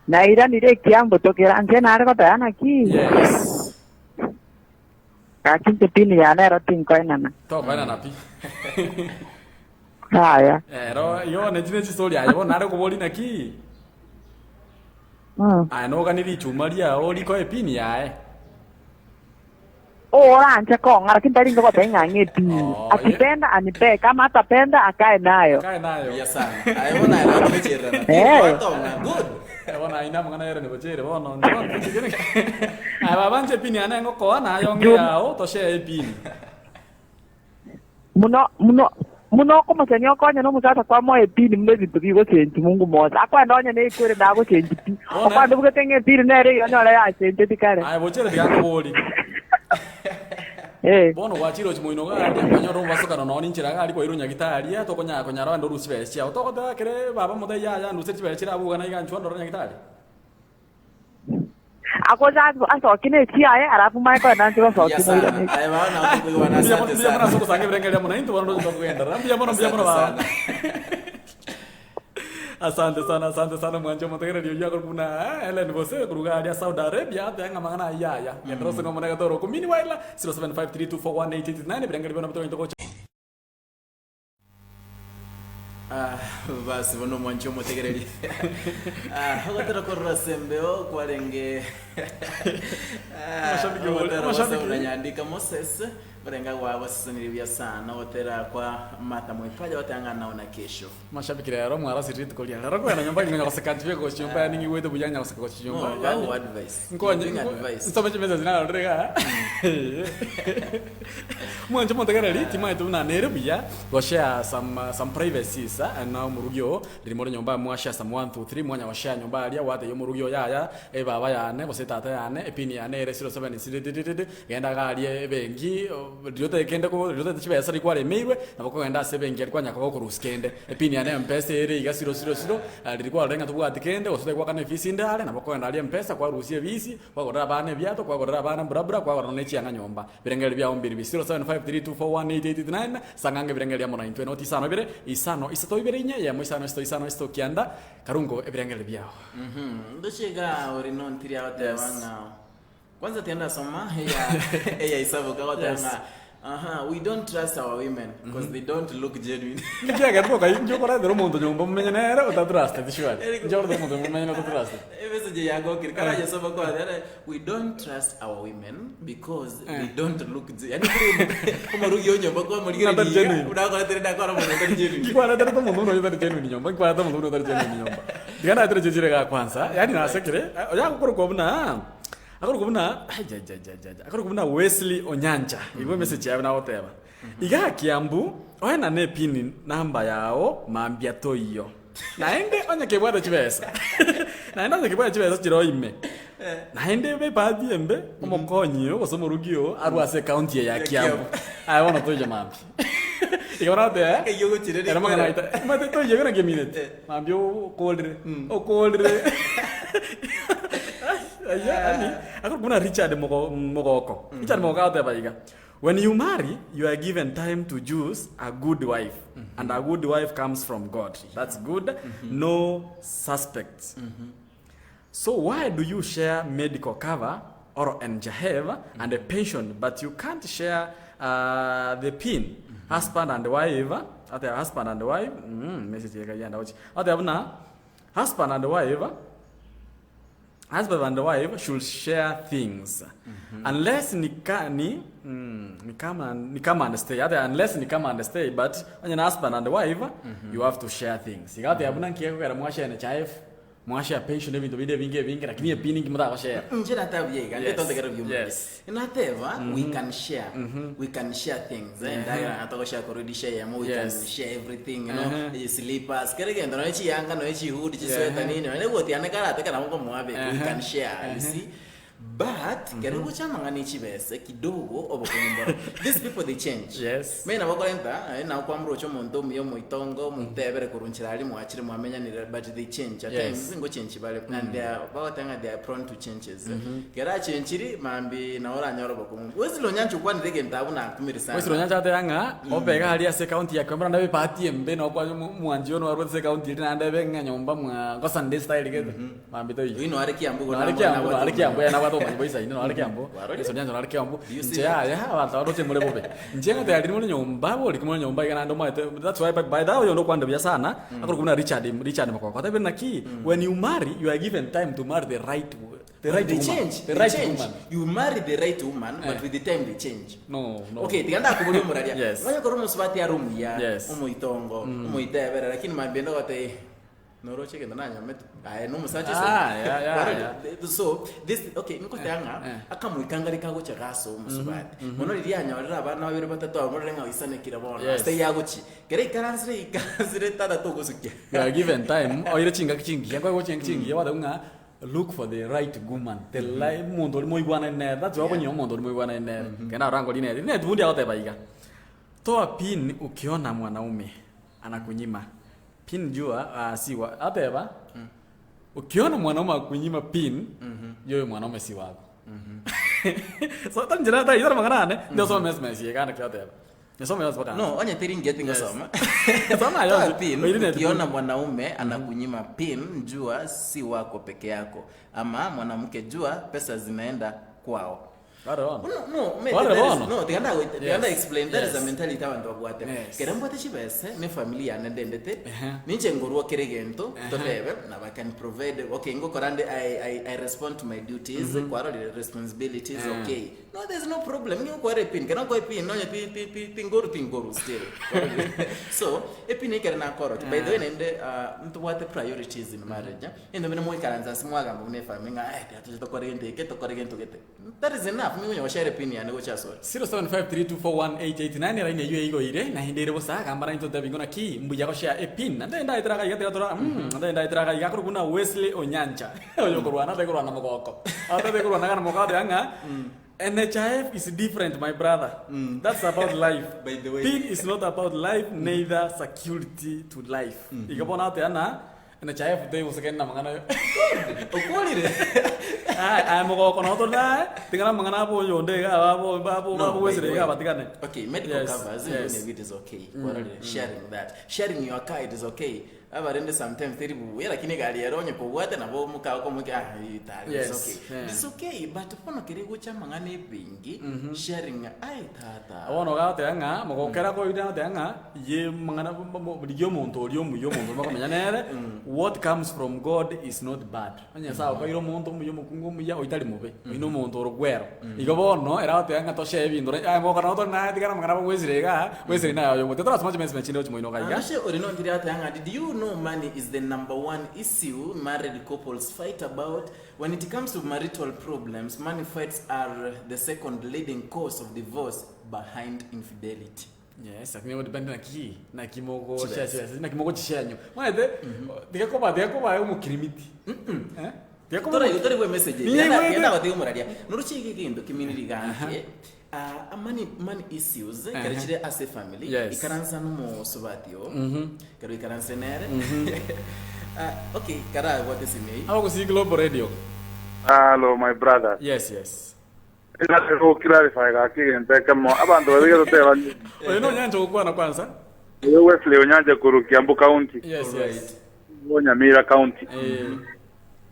Nairanire ekiambo tokera nche nare goteba naki? Yes. Gaki inche pini yane ero tinkoenana. Tokoenana pi. Yaya. Ero igo bono echi ne chistori aye bono nare kobori naki? Mm. Aye noganie richuma riao rikoe epini yaye. Oranche kong'a, lakini tari inche goteba ng'a ng'e epini. Oh, Akipenda anipee, kama hatapenda akae nayo. Akae nayo. Buya sana. Aye bono aye nabo togochererana. Eh. Gwatong'a. Good. Eh, bono aye namang'ana ere nigocheire bono inche bono tochigere. Aye baba inche epini yane ngokoa naye ong'e Jum- yao toshare epini. Muno muno muno okomochenia okonye na omosacha kwamoa epini buna ebinto bigochenchi Mungu mocha. Akwenda onye neikure ndagochenchi pi. Bono Okwenda obugete ng'a epini nere eyio onyore yachencheti kare. Aye bochere tiga nkobori. Eh. Bono gwachire gochia moino iga aria, kwanyora omobasokano nonye ninchera iga aria kwairwa nyagitari, tokonyara konyara ogende orusie chibesa chiao. Togoteba ekere baba omotebia yaya ndusie chibesa chiria abwo iga na iga inchuo ndore nyagitari. Agocha asokie ne chiaye, alafu manye kogenda inche Buya gosokia sana. moiranerie. Aye baba nabo tokoigwana Mbuya mono asante mbuya mono sana. ase ogosanga ebirengererio amo naintwe bono ndoche tokogenderera. Mbuya mono mbuya mono Asante baba. sana. Asante sana asante sana mwanche omotegereri oyio akorokwa buna Hellen Bose korwa iga aria Saudi Arabia ateba ng'a amang'ana ayio yaya. Genderera ase ng'a omonene tore okwo. Meanwhile, 0753241889 ebirengererio bono bitoganyete gocha. Ah, basi bono omwanchi omotegereri Ah, ogotera korora ase embeo kwarenge Ah, Amashabiki ore, ogotera amashabiki. gose Nyandika Moses barenga gwagosesenirie buya sana ogotera kwa Martha Mwaipaja goteba ng'a naona kesho Mashabiki rero mwarasirie rituko ria rero kwena nyomba ng'a nyagoseka nchibe gochia nyomba yaani ng'igwete buya nyagoseka gochia nyomba No, yaani bago advice. nkonye Giving advice. nsome chimessage narorire igaa Mwanche motegereri timanyete buna nere buya goshare some some privacies na omorugi oo riria more nyomba mwashare some one two three mwanya goshare nyomba aria gwatebia omorugi oyo yaya ebaba yane gose etata yane epin yane ere zero seven didididi Genda iga aria ebenki, riria otagete kende ko riria otagete chibesa riria kwaremeirwe, nabo okogenda ase ebenki aria kwanya koba okorusia kende. Epini yane ya mpesa ere iga zero zero zero, riria kwarora ng'a tobwati kende, gose otagete goakana efisi inde are, nabo okogenda aria mpesa kwarusia ebisi, kwagorera abana ebiato, kwagorera abana burabura, kwagorera nonya echianga nyomba. Ebirengererio biao mbiri 0753241889, sang'anga ebirengererio amo naintwe noti isano ibere, isano isato ibere inye, eyemo isano isato isano isato kianda, karungo ebirengererio biao. Ndoche iga ori nontiri agoteba ng'a Kwanza tiga ndasoma eya eya isaboka goteba Yes. ng'a aha we don't trust our women because they don't look genuine. Ekiagera tokai inche okoretera omonto nyomba momenye nere otatrusteti surely. Inche okoretera omonto nyomba momenye nere otatrusteti. Emessage yagokire karayesoma kwanza yare we don't trust our women because they don't look ge yani kuri omorugi o nyomba Ng'a tari kwamorigereria iga genuine. buna akoretere ndakora omonto otari genuine. Nkikwareterete omonto buna oyo otari genuine nyomba, nkikwareterete omonto buna otari genuine nyomba. Tiga naetere chichire igaa kwanza, yaani nasekire, oyo agokorokwa buna. Akorokwa buna ajajajaja akorokwa buna Wesley Onyancha igo emessage yaye nagoteba igaa Kiambu oenane epin number yao mambia toiyo naende onye kebwate chibesa naende onye kebwate chibesa chire ime naende ebe ebahati embe omokonyi oo gose omorugi oo arwe ase ecounty eye ya Kiambu aye bono toiyo mambia igo nagoteba Eyio ogochireria ere amang'ana kwere. aito omanyete toiyo ekero nkemineti Mambia okorire, okorire. Ayio yaani, akorokwa buna Richard Mogo- Mogoko. Richard Mogoko agoteba iga, When you marry, you are given time to choose a good wife, and a good wife comes from God. That's good. No suspects. So why do you share medical cover or NHIF and a pension, but you can't share uh, the pin? Husband and wife, ate husband and wife, message ekagenda gochi. Ate buna husband and wife Husband and wife should share things unless ni ka ni ni come and ni come and stay ate unless ni come and stay but onye na husband and wife you have to share things iga ate buna nki ekogera mwashare NHIF mwashare pension ebinto binde ebinge ebinge lakini epini nki motagoshare Inche natebia iga, Yes. ndetontekere biuma. Yes. Nateba, we can share. We can share things. Eh, ndagera natogoshare korudisha yamo, we Yes. can share everything, you know, Uh-huh. slippers, kere gento noe chiyanga, noe chihood, chisweta Yeah. nini, noe gotiana karate kana mokomoa we Uh-huh. can share, you see. But kere gocha mang'ana chibese kidogo obokombora. These people they change. Yes. Mena bakorenta, eh, na kwamrocha omonto omuya omoitongo, omoitebere korunchera aria mwachire mwamenyanire, but they change. At Yes. times ngo change bare and they are bagotanga they are prone to changes. Kera chenchiri mambi na oranyora bokungu. Wesilo nyancho kwanire gento abu nakumire sana. Wesiro nyancha ate ng'a obega haria ase county ya Kwambura ndabe party embe no kwa mwanji ono arwete ase county eri naende ebe ng'a nyomba mwa go Sunday style gete mambi toiyo. Oino are Kiambu Nare Kiambu, nare Kiambu, ya nabwate obomanyi bwa isaine, nare Kiambu. Warorire? Yeso nyancha nare Kiambu. Do you see Inche that? yaya abanto baroche more bobe. Inche ng'a tayari more nyomba bori kimore nyomba iga naende omanyete that's why by the way oyo ndokwanda buya sana akorokwa buna Richard Richard Makoko. Atebire naki when you marry you are given time to marry the right the right They woman. change. The They right change. woman. You marry the right woman, but Eh. with the time they change. No, no. Okay, tiga ndakuburia omuraria. Yes. Mwanya korwa omosubati are omuya, Yes. omoitongo, omoitebere, lakini mambia ndogote noroche gento nanyomete. Aye nomosacha Ah, yeah, yeah, Warore, yeah. So this okay nkotea ng'a Eh. akamoikanga rikagocha gasa omosubati. Mono riria anyorire abana babere batato abwo morore ng'a oisanekire bono. Yes. Ase yagochi. Kere ikaransire ikaransire tata togosukia. You are given time oire chingaki chingiya nkoigwa chingaki chingiya gwateba ng'a look for the right woman the li omonto oria moigwanaine nere that's why okonyora omonto oria moigwanaine nere ekero narora nkori nere neti bundi agoteba iga toa pin ukiona mwanaume anakunyima pin jua ah, si wa ateba ukiona mwanaume akunyima pin yoyo mwanaume si wako so tanjira ta itara mang'ana ane ndosome message iga naki ateba Nisome yonsi mpaka. No, onye teri ngeti ngosoma. Soma Toa yonsi. pin, Oiri net ukiona pin. mwanaume anakunyima pin, jua si wako peke yako. Ama mwanamke jua pesa zinaenda kwao. Ware bono. No, no, mate, Ware that is, bono. no, tiganda tiganda Yes. explain that is a Yes. mentality abantu babwate. Yes. Kere mbwate chibese ne family yane ndendete. Ehe. Ninche ngorwa kere gento totebe na I can provide okay ngokora nde I, I, I respond to my duties mm -hmm. kwarorire responsibilities okay. No there's no problem ngikware pin kana kwa pin nonye ti ti ti tingoru tingoru still. So epin ikere na koro by the way nende ntubwate priorities in marriage. Endo mene mwikaranza simwagamba mune family nga eh tokore gento eke tokore gento gete. That is enough minyo share pin yane gochasora. 0753241889 eraini eywo eigoire naende ere bosa gamba naintwe totebi ng'o naki mbuya goshare epin nande ndaetera iga tiga tora nande ndaetera iga akorokwa buna Wesley Onyancha oyo okorwana atari korwana mogoko atari korwana gana mogoko ateba ng'a NHIF is different my brother that's about life By the way. pin is not about life neither security to life iga bono ateba ng'a NHIF teigosekani na amang'ana ayo Okorire. Aye, aye mogoko no tore tigana amang'ana abo oyonde iga abo abo No, abo Wesley by the iga way. batigane. Okay, medical Yes, covers yes. yes. it is okay. Mm. Sharing that. Sharing your car it is okay. Abarende sometimes teri buya lakini gari yaronye kobwate nabo mukao komuke ah itari Yes, it's okay. yeah. It's okay but pono kere gocha mang'ana ebingi sharing ai tata. Bono gagoteba ng'a mogokera koira agoteba ng'a ye mang'ana rigia omonto oria omuya omonto oria mokomenya nere what comes from God is not bad. Onye Nyasaye okoira omonto omuya omokungu omuya oyio tari mobe, oyio na omonto ore gwero. Igo bono ere agoteba ng'a toshare ebinto aye mogokora nabo tore naye tigana amang'ana abo Wesley igaa, Wesley naye oyo omote torasoma chimessage chinde gochia moino iga iga. Anashe orino ndiri ateba ng'a did you know money is the number one issue married couples fight about when it comes to marital problems money fights are the second leading cause of divorce behind infidelity. Yes, lakini nigo depend naki naki mogo Chibesa. share chibesa naki mogochishare nyuma. Omanyete tiga koba tiga koba omokirimiti. Eh? Tiga koba Tore tore gwe message. Ninye Yenda igwete. yenda gotiga omoraria. Noruche eke gento kiminiri ganke. Ah, money money issues kare chire as a family Yes. ikaransa nomosobati o kero ikaranse nere Ah, okay kara bwate simi Abagusii Global Radio. Hello my brother. Yes, yes. Clarify gaki egento ekemo abanto babere toteba Oyo no Onyancha ogokwana kwanza. Oyo Wesley Onyancha korwa Kiambu County. Yes, yes. O Nyamira County. Eh.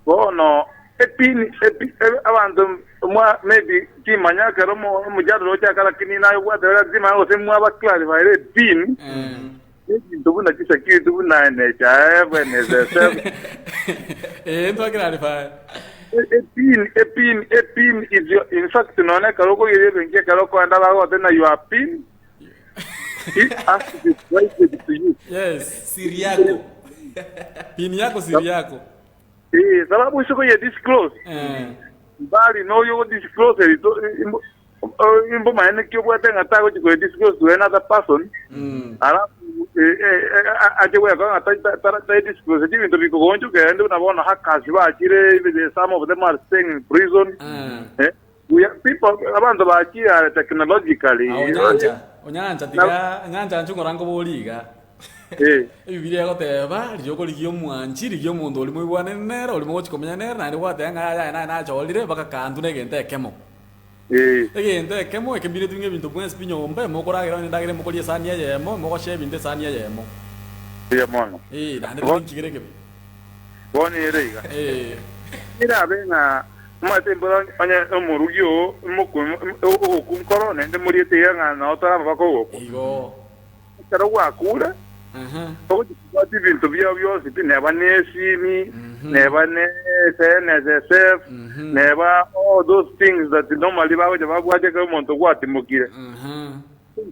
Bono epini epi abanto mwa maybe timanya ekero omojadala ochaka lakini naye obwate ore timanya gose mwaba clarify epini ebinto buna chisecurity buna NHIF, NSSF. Eh, ntwa clarify. Epin epin epin is your in fact nonye ekero okoigeria ebenki ekero okoenda bagote na your pin it has to be private to you. Yes. Siri yako. Pin yako siri yako. Eh, sababu isiko ye disclose. Eh. Mbali no yo disclose it imbo maene kio bwate ng'a tagochi ko disclose to another person. Alafu ache gweka ng'a ta ta disclose ebinto bikogonchoka ende buna bono hackers bachire even some of them are staying in prison. Eh, we are people abanto bachire are technologically. Ah, Onyancha, Onyancha tiga Nyancha nche ng'ora nkobori iga. Eh. Ebibilia egoteba, riria okorigia omwanchi, rigia omonto oria moigwanene nere, oria mogochia komenya nere, naende gwateba ng'a yaya naye nachorire, mpaka kantu na egento ekemo. Eh. Egento ekemo, eke mbireti ng'a ebinto bwensi pi nyomba, emokoragera onye endagera emokoria esani eyemo, emogoshare ebinto esani eyemo. Mbuya mono. Eh, naende tari nkigere ekebe. Bono ere iga. Eh. Erabe ng'a omanyete mbora onye omorugi oo ogoku nkoro, naende moriete iga ng'a nao tore amaboko ogokwa. Igo. Ekero gwakure, ogochia kobwatia ebinto biao bionsi pi, neba nesimi, neba ne NSSF, neba all those things that normally bagocha babwatia ekero omonto gwatimokire.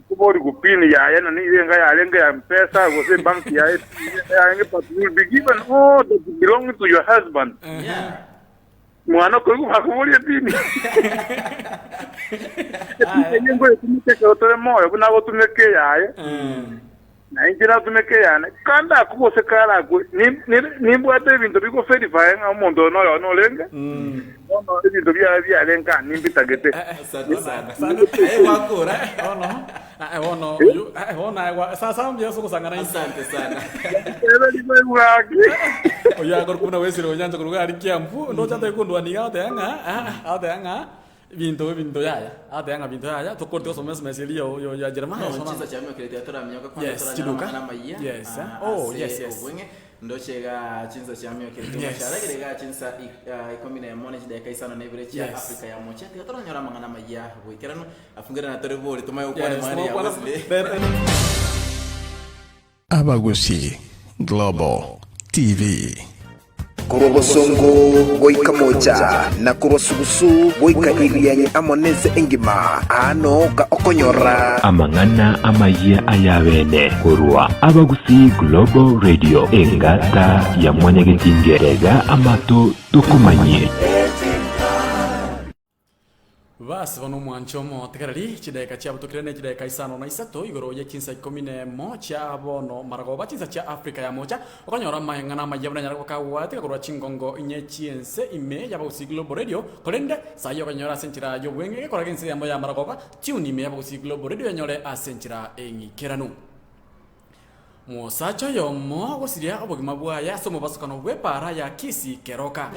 Koborigwa pin yaye na nigo enga yarenge ya mpesa gose ebank yaye pin yarenge but you will be given all that belong to your husband. Mwana okoigwa bakoboria epini. Epini eyio ngoyetumeka ekero tore moyo buna agotumeka eyaye, na inche natumeke eyane. Kande akwe gose karakwe, nimbwate ebinto bigo verify ng'a omonto oyo noyo one orenge, bono ebinto biaye biarenge aa nimbitagete. Asante sana. Aye gwakora. Bono, aye bono, oyo, aye bono aye gwa, sasa mbuya ase ogosangana inse. Asante sana. Gaki. Oyio akorokwa buna Wesley Onyancha korwa iga aria Kiambu, ndoche atari kondwania iga agoteba ng'a aa, agoteba ng'a ebinto ebinto yaya, agoteba ng'a binto yaya, tokori togosoma esimesi eria yo yo ya Jeremiah No, soma. chinsa chia miokire tiga toraminyoka kwanza Yes, toranyore chiduka. amang'ana amayia Yes, eh. ah, Oh, ase yes, yes. obweng'e ndoche iga chinsa chia miokire tiga Yes. mosharagere iga chinsa ikomi na emo ne chidakika isano na ibere chia Yes. Africa ya mochia tiga toranyore amang'ana amayia boikeranu afungere na tore bori tomanye gokwana Yes, amang'ana ya tokwana- Wesley. There- Abagusii Global TV. Korwa bosongo goika mocha, na korwa sugusu goika Irianyi amo nense engima, aa nooka okonyora. Amang'ana amayia ay'abeene korwa Abagusii Global Radio, engata ya Mwanyagetinge, tega amato tokomanyie. Basi bono omwanche omotegereri, chidaeka chiabutokire ne chidaeka isano na isato igoro ye chinsa ikomi na emo chia bono maragoba chinsa chia Africa ya mocha, okonyora amaeng'ana amayia buna nyara gokagwatika korwa chingongo inye chi'ense ime y'Abagusii Global Radio, korende saii okonyora ase enchera y'obweng'e gekoraga ense yamo ya maragoba, tune ime y'Abagusii Global Radio enyore ase enchera eng'ikeranu. Mosacha oyomo ogosiria obogima bwaye ase omobasokano bw'epaara ya Kisii Keroka.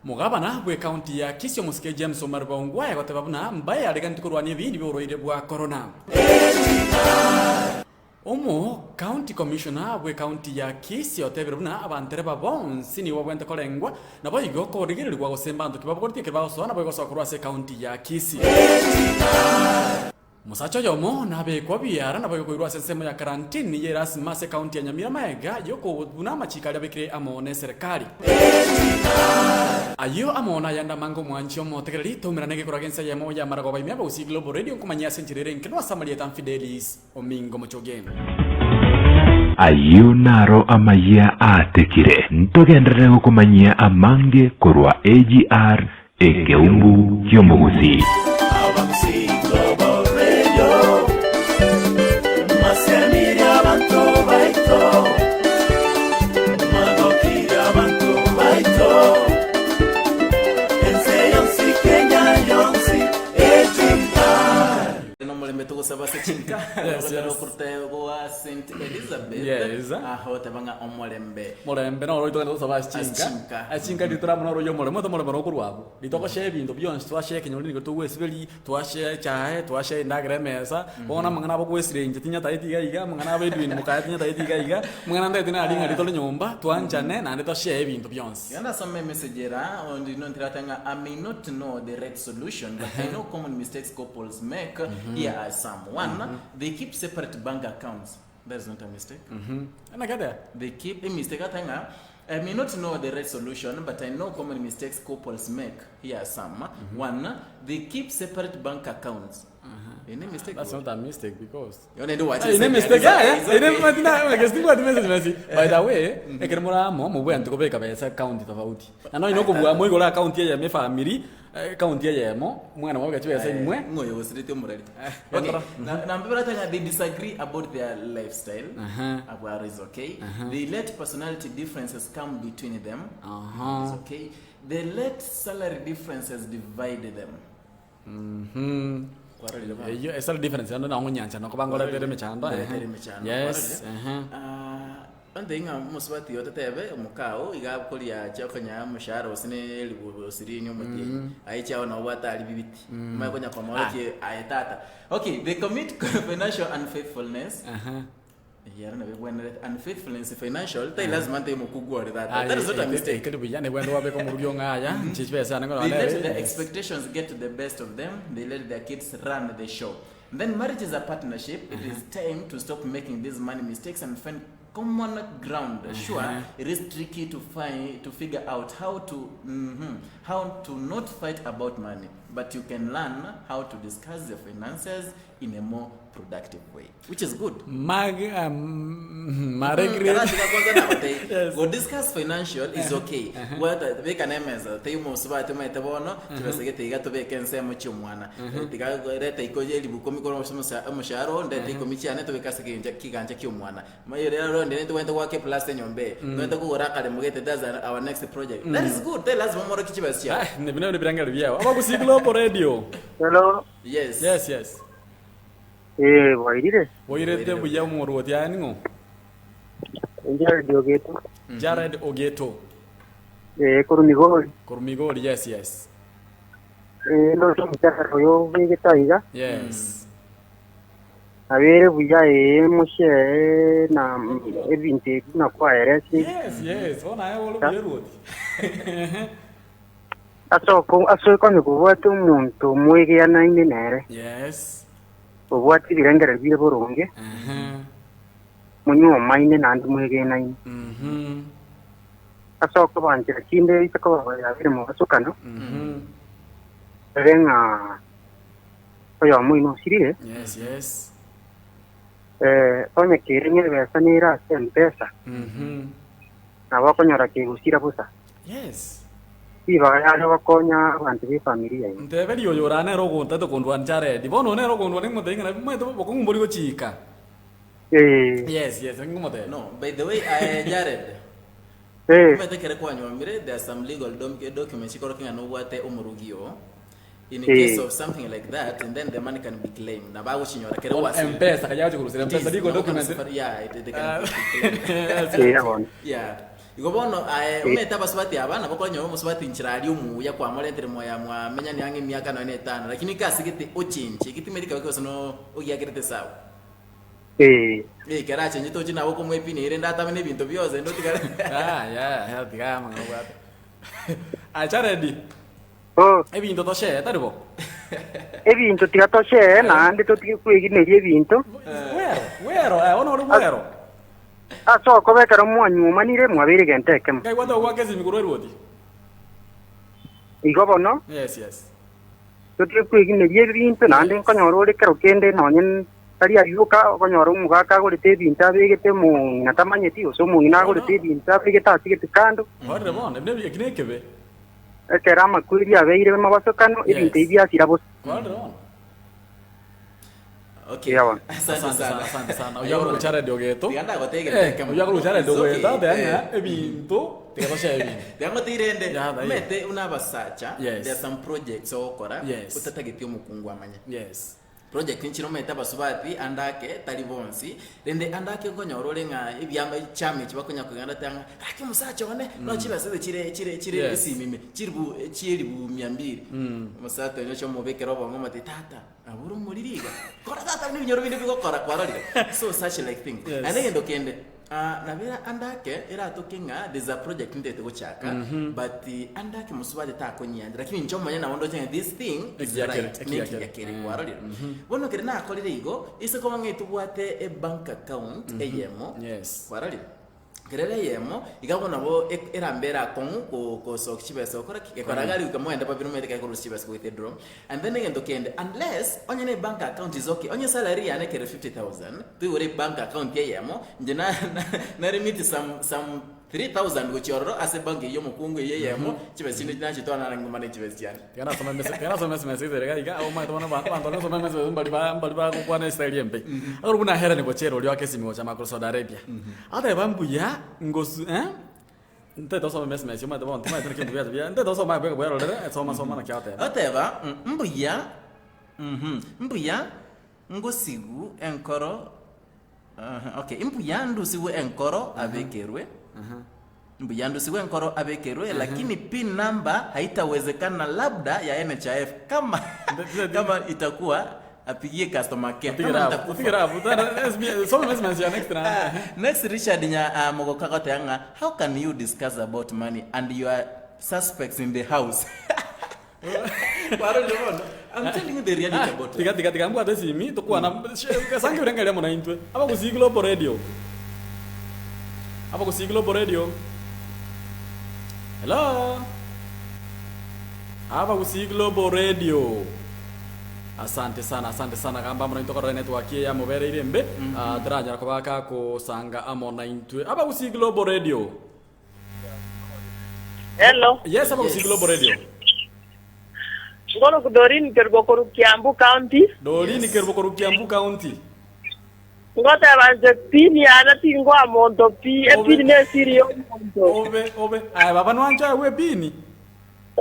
Mogabana bw'ekaunti ya Kisii omosike James Omariba Ongwae agoteba buna mbaye areganeti korwania ebiini bi'oborwaire bwa Corona. Omo County Commissioner bw'ekaunti ya Kisii otebire buna abantereba bonsi nigo babwenerete korengwa naboigo korigererigwa gose mbanto ki babogoretie ekero bagosoa naboigo gosoa korwa ase ekaunti ya Kisii. Omosacha oyomo nabekwa biara naboigo koirwa ase ensemo ya karantini ye erasima ase ekaunti ya Nyamira magega y'okobuna amachiko aria abekire amo neserekari. Ayio amo nayande amange omwanchi omotegereri toumerane gekorwa gense eyemo ya maragoba ime Abagusii Global Radio nkomanyia ase enchera ere enkenwa ase amarieta Fidelis Omingo Mochoge. Ayio naro amayia aatekire, ntogenderere gokomanyia amange korwa AGR Ekeumbu ki'omogusii. Nomorembe togosaba ase chinka. Yes, yes. Goa St Elizabeth Yes. aho teba ng'a omorembe Morembe noro oitogende gosaba ase Ase chinka chinka. ase chinka riria toramona oroiyo omorembe omanyete omorembe nokorwa abwo riria togoshare ebinto bionsi twashare ekenyoro nigo togwesiberia twashare echae twashare endagera emesa bono amang'ana abo gwesire inche tinyataeti iga iga amang'ana abo Edwin mokaye tinyataeti iga iga amang'ana ntaete nari ng'a riria tore nyomba twanchane naende toshare ebinto bionsi. Iga ndasome emessage era onde nontirate ng'a I may not know the right solution but I know common mistakes couples make here are some one they keep separate bank accounts that is not a mistake Enakete? they keep a mistake ata ng'a I may not know the right solution but I know common mistakes couples make here are some one they keep separate bank accounts Ene mistake That's not a mistake because Yone ndi wache Ine mistake yeah, eh, ine matina ngesti message message. By the way, ekero more amo mobwenerete kobeka besa account tofauti. Na nonya okobua moigore account eyemo efamiri, account eyemo, mwana mwabeka chibesa imwe. Ng'oyo gosirete omorari. Okay. Endora. Na na mbibora tanga they disagree about their lifestyle. Aha. Abwaro is okay. They let personality differences come between them. Aha. It's okay. They let salary differences divide them. Kwarorire bono? Eyio esara difference ande nabo nyancha nokoba ngoretere emechando ehe. Ngoretere emechando, Yes, kwarorire? ehe. Ah, onde ng'a omosubati oyo totebe omokao iga akoria chia okonya omoshahara gose ne elifu osirini omotienyi aye chiao nabo obwate aria bibiti omanye konya komoorokia aye tata okay they commit financial unfaithfulness Aha. Eyio ere nabo ebwenerete unfaithfulness financial tari lazima nte omokungu ore tata Aye, that is not a eke- mistake ekeri buya nebwenerete wabeka omorugi ong'a aya nche chibesa yane They ngorora let nere their yes. expectations get the best of them. They let their kids run the show. Then marriage is a partnership. It is time to stop making these money mistakes and find common ground. Sure, it is tricky to find to figure out how to how to not fight about money, but you can learn how to discuss your finances in a more productive way, which is good. Mag, Margaret. Karatiga kwanza nagotei Yes. go discuss financial is okay Gwata beka na emesa tei omosubati omanyete bono chibesa gete iga tobeke ensemo chia omwana tiga reta iko elibu ikomi korwa ase omosa- omoshahara oo ndete ikomi chiane tobeke ase egencha kigancha kia omwana maye rero ronde ntobwenerete goaka eplasta enyomba eye ntobwenerete kogora akaremo gete that's our next project that is good tari lazima omorokie chibesa chiao Ah, ne bino ebirangero biao. Abagusii Global Radio. Hello, yes Yes, yes. eh, bwairire? Boirete buya omorwoti aye ning'o? Jared Ogeto. Jared Ogeto. Eh, korwa Migori. Korwa Migori, yes, yes. Eh, ndoche omochakano oyo obegete aiga. Yes. Abere buya ee mochie na ebinto ebi buna kwaeresire. Yes, yes. Bono aye ore buya rwoti. Ase oko ase okonya kobwate omonto omwegeanaine nere. Yes. Obwate ebirengererio bire boronge. Ehe. Monyuomaine naende mwegenaine. Mhm. Ase okobanchera chinde ise koba yabere mobasokano. Mhm. Ere ng'a oyomo oino osirire. Yes, yes. Eh, onye kere ng'a ebesa nere ase Mpesa. Mhm. Nabo okonyora kegosira bosa. Yes. Ribaga yare gokonya abanto b'efamiri yaino. Nteberie oyo ore nere ogontete kondwania Jared. Bono nere okondwania ng'imotebie ng'a nabi omanyete bokong'u mbori gochika. Ee. Yes, yes, ng'imotebie. No, by the way, aye Jared, Ee. omanyete ekere kwanywomire, there are some legal dom- documents chikorokia ng'a nobwate omorugi oo. In Ee. case of something like that, and then the money can be claimed. Nabo agochinyora kere Bono gwasirire. M-Pesa kaya agochi korusera It M-Pesa is, legal nabo document. okona yeah, it, they can be claimed. Ee, bono. Yeah. Igo bono aye omanyete abasubati aba nabo okonyora omosubati nchera aria omuya kwamoretire moya mwamenyani ang'e emiaka nonya na etano lakini kasegete ochenche egetimeri kebe gose no ogiakerete esabu. Ee. Eh, ekero achenchete oche nabo okomoa epini ere rende atame na ebinto bionsi rende otigare Ah, yeah, yeah, tiga amang'ana obwate. Aye Jared, Oh. ebinto toshare, tari bo? Ebinto tiga toshare naende totige kwegineria ebinto. Bwero, bwero, eh, bono ore bwero. Ase okoba ekero mwanyuomanire mwabeire egento ekemo. Nkai gwateba goaka esimi korwa erwoti? Igo bono, Yes, yes. totige kwegineria ebinto, naende nkonyora ore kero kende nonye tari ayio oka okonyora omogaka agorete ebinto abegete omong'ina tamanyeti, gose omong'ina agorete ebinto abegete asigete kando. Orire bono, ebi nebi eki nekebe. Ekero amakweri abeire mabasokano, ebinto ebi biasira bosa. Orire bono. Okay. Eya bono. Asante Asante sana. sana, asante sana. Oyio akorwa Jared Ogeto. Tiga ndagotebie Eh, egento ekemo. oyio akorwa Jared It's okay. Ogeto, ateba ng'a Eh. ebinto tiga toshare ebinto. Tiga ngotebie rende, Ya, taiyo. omanyete buna abasacha, Yes. there are some projects ogokora, Yes. otatageti omokungu amanye. Yes. Project nchire omanyete abasubati ande ake tari bonsi, rende ande ake nkonyora ore ng'a ebiama chiama echi bakonya kogenda teba ng'a gaki omosacha one no chibesa eche chire chire chire Yes. esimi ime chiribu chieribu mia mbili. Omosacha oye oche omobekere obongo omotebie tata nabo ore omoriri iga, kora tata buna ebinyoro binde bigokora kwarorire. So such like things. Yes. Naende egento kende, nabo era ande ake eratoke ng'a there is a project ntagete gochaka but ande ake mosubati takonyiancha lakini inche omonyene nabo ndoche ng'a this thing is Ekiakere, right, ekiakere. nekiakere kwarorire. Bono ekero nakorire igo, ase koba ng'a etobwate ebank account eyemo, Yes. kwarorire, ekero ere eyemo, iga bono nabo e- erambere akong'u ko- kosokia chibesa gokora ki? Gekora iga aria goika moende babere omanyete ekero korusia chibesa goetedro. And then egento kende, unless onye ne bank account is okay, onye salary yane ekere 50,000, toigore ebank account eyemo, inche na na naremiti some some 3000 gochia ororo ase ebank eywo omokungu eywo eyemo, chibesa chinde nachitwara nare ngomane chibesa chiane. Tiga nasome emese tiga nasome esimesi ere iga iga omanyete bono abanto abanto nasoma emese mbari ba mbari bagokwana estyle embe. Agoro buna Hellen Bochere oria oaka esimi gocha makoro Saudi Arabia, ateba mbuya ngosu eh, Ntaete gosoma emesmesi omanyete bono timanyete naki ebinto biacha bia ntaete gosoma aye bweka bwerorere soma soma naki agoteba. Oteba, Mbuya, mhm, mbuya ngosigu enkoro, aha, okay, mbuya ndusigwe enkoro abekerwe, mbuya ndusigwe enkoro abekerwe, lakini pin number haitawezekana labda ya NHIF kama kama itakuwa apigie customer care Tigera kama abwo, nitakufa. tigera abwo, tana- esmi- soma emesmesi ya next na Next Richard nya uh, mogoka agoteba ng'a how can you discuss about money and you are suspects in the house Kwarorire bono I'm telling you the reality about Tiga tiga tiga mbwate esimi tokwana sange birengereria mono intwe. Abagusii Global Radio. Abagusii Global Radio. Hello. Abagusii Global Radio. Asante sana asante sana gamba amo naintwe korora enetwork eye yamobereire embe ah, teranyara koba gakosanga amo naintwe. Abagusii Global Radio. Hello. Yes, Abagusii Yes. Global Radio. Ngoro Dorin Kerubo koru Kiambu County. Dorini Yes. Kerubo koru Kiambu County. Ngoteba nche pini yane tingoa monto pi, Obe. epini nesiri yomonto. Obe obe. Aye baba nwancha ewe epini.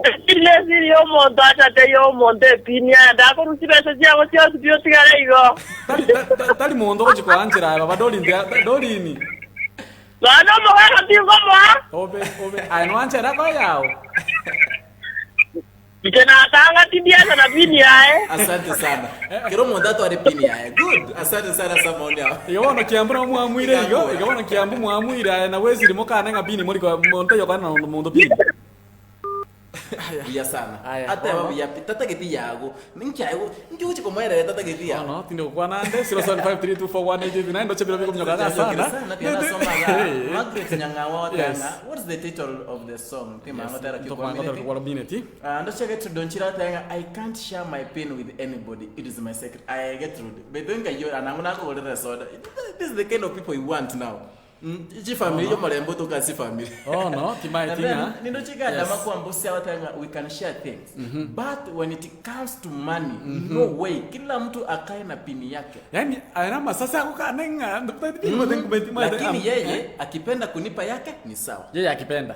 Epini nesiri yomonto acha teiyo omonto epini yaye ndakorusia chibesa chiago chionsi pi otigare igo. Tari ta- ta- tari monto ogochi koanchera aye baba Dorini tia- Dorini. Nonya omogaka tingomoa. Obe obe. Aye nwanchera koyao. Inche natanga tindiacha na pini yaye. Asante sana. Kero omonto atware pini yaye. Good. Asante sana ase amaoni ao. Igo bono Kiambu nabo mwamuire igo, igo bono Kiambu mwamuire aye nabo esiri mokane ng'a pini mori koa monto oyo okwane na monto pini. Buya sana. Aya, Ateba bono. buya pi. Tatageti yago. Ninki aye ninki ogochi komoerera tatageti yago. Bono tindi gokwana ande 0753241889 ndoche bire bikominyoka iga sana. Sana tiga Margaret Nyang'awa Yes. otanga. What is the title of the song? Tima ngotera ki Ntokwana ngotera kwa minute. Ah, ndoche Gertrude Onchira otanga I can't share my pain with anybody. It is my secret. I Gertrude. Bethenka yo anangu nakogorera soda. This is the kind of people you want now. Mm, Chi family yo morembo toka si family. Oh no, timaeti And then, ng'a. nindochika Yes. Adama kuambusia watanga we can share things but when it comes to money no way kila mtu akae na pini yake Yaani aya masasa akokane ng'a ndokutaiti pini mote nkumeti mote. lakini yeye akipenda kunipa yake ni sawa yeye akipenda.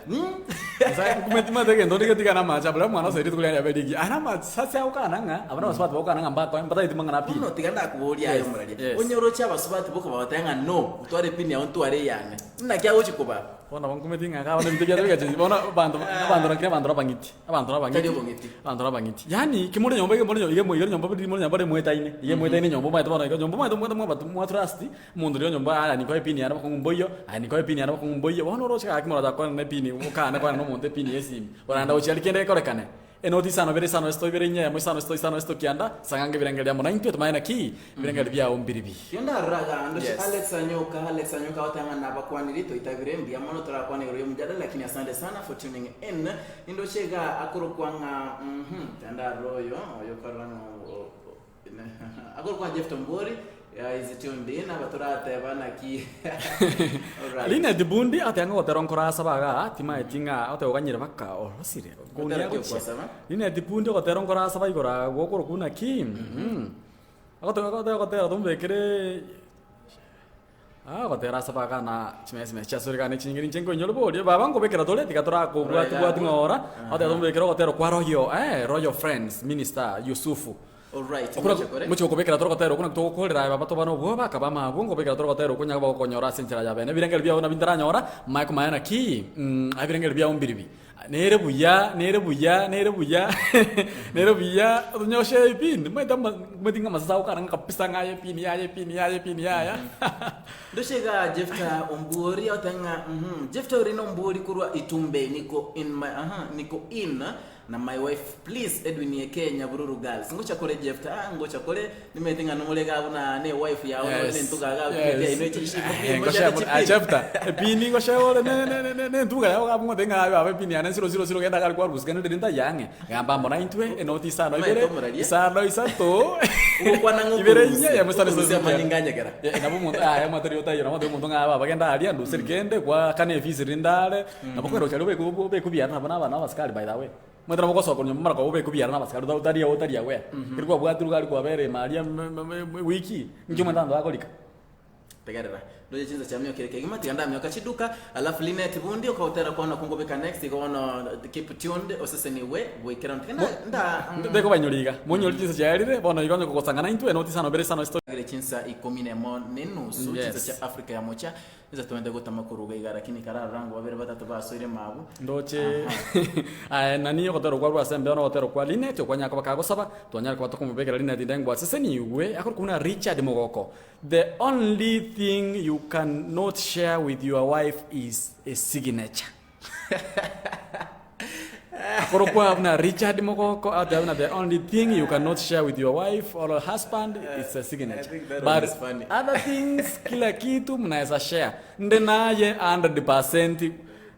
Sasa nkumeti mote gento ndigetigana amache abura mwana osairi tukuria ria berigi. Ana masase akokana ng'a abana basubati bagokana ng'a mbako mbataiti mang'ana pini. Bono tiga ndakuboria aye Yes, omoraria yes. onyoroche abasubati boka bagotenga no otware pini yao ntware eyane naki agochi kobaa Bono nabo nkumeti ng'a iga bono ebinto biato bigachenchia bono abanto abanto lakini abanto nabang'iti abanto nabang'iti Tari obong'iti. abanto nabang'iti yaani ki more nyomba iga more iga iga nyomba bori more nyomba mwetaine iga mwetaine nyomba omanyete bono iga nyomba omanyete omanyete mwabatu mwatrust omonto oria nyomba aya nikoe epini yane bokong'u mboiyo aya nikoe epini yane bokong'u mboiyo bono oroche gaki moracha kwane na epini okane kwane na omonto epini ya esimi oranda gochia aria kende gekorekane Enoti isano ibere isano isito ibere inye eyemo isano isito isano isito kianda sang'ange ebirengererio amo naintwe tomanye naki ebirengererio biao mbiribi. Kende arora iga ndoche Yes. Alex Anyoka, Alex Anyoka agoteba ng'a nabakwaniri toitabire mbuya mono torakwane igoro y'omojadala lakini asante sana for tuning in. Nindoche iga akorokwa ng'a mhm kende arora oyo oyo okorora ng'a o- o- akorokwa ng'a Jephton Mbori is tuned in aba torateba naki Alright. Linet Bundi ateba ng'a ogotera nkorasaba igaa timaeti ng'a oteba oganyire baka orosire Gotera kounia ki gochia. okwasaba? Linet Bundi ogotera nkorasaba igoro agwo okorokwa naki agoteba agoteba ogotera tomobekere ah ogotera asaba igaa na chimesime chiasore igaa na echinyinga ninche nkoinyora boria baba nkobekera tore tiga torakobwati bwati ng'ora, oteba tomobekere ogotera kwa Royal eh Royal Friends Minister Yusufu. Alright, Okuna ngocha kore. mochie gokobekera torogotera okwo naki togokorera aye baba tobane obwoba akaba amabwo ngobekera torogotera okwo nyaka bagokonyora ase enchera ya bene ebirengeri biao nabio ntaranyora manye komanya naki ebirengeri biao mbiribi nere buya nere buya nere buya nere buya onyoshe epini omanyete ama omanyete ng'a amasase agokana ng'a kabisa ng'a aye epini yaya epini yaya epini yaya. Ndoche igaa Jefta ombuori oteba ng'a uhum Jefta oria nombuori korwa Itumbe niko in my aha niko in Na my wife please Edwin Eke Nyabururu girls ngocha kore Jefta ah ngocha kore nimanyete ng'a nomore iga buna ne wife yao nore Yes, nentuga iga abwo yes. yaino echi Eh, chipini ngoshe mochate ah, chipini Jefta, epini ngoshe ore ne- ne- ne- ne- nentuga yao iga abwo ngotebi ng'a aye baba epini yane zero zero zero genda iga aria kwarusia kende rende ntaiyo ang'e. Gamba amo naintwe, enoti isano Omanyete ibere, omoraria. isano isato, Ogokwana ng'a ibere okorusia, inye, yemo isano okorusia isato amanyinga anyegera. Eh, nabo omonto aye omonto riria otaiyo nabo omonto ng'a baba genda aria nduseri kende, gwakana efees rinde are, nabo okogenda gochia aria obeke obeke obiara nabo na abana abasikari by the way. Omanyete nabo ogosoka korwa nyomba mara koba obeke obiara na abasikari ota otari otari aware. Ekero kwabwatirwe iga aria kwabera ime aria ewiki, inki omanyete abanto bakorika? Tegerera, ndoche chinsa chiamiokire kegima, tiga ndamioka chiduka, alafu Linet Bundi okagotera kwana okwo nkobeka next, igo bono keep tuned, osesenigwe goikeranu. Tiga nda, nda, mm. Ntekobainyora iga, monyore chinsa chiaerire, bono iga onye kogosanga naintwe, enoti isano ibere isano isato. Agere chinsa ikomi nemo ne enusu, Yes. chinsa chia Africa ya mocha, Inse twende gotama koruga iga, lakini kararora ng'o babere batato basoire mabu. Ndoche aye nani ogotera okwa rwa ase embeo na ogotera okwa Linet okwanyara koba kagosaba twanyare koba tokomobekera Linet inde ngwasesenigwe akorokwa buna Richard Mogoko the only thing you can not share with your wife is a signature. Akorokwa buna Richard Mogoko ateba buna the only thing you cannot share with your wife or husband is a signature. I think that one But is funny. other things kila kitu mnaweza share. Nde naye 100%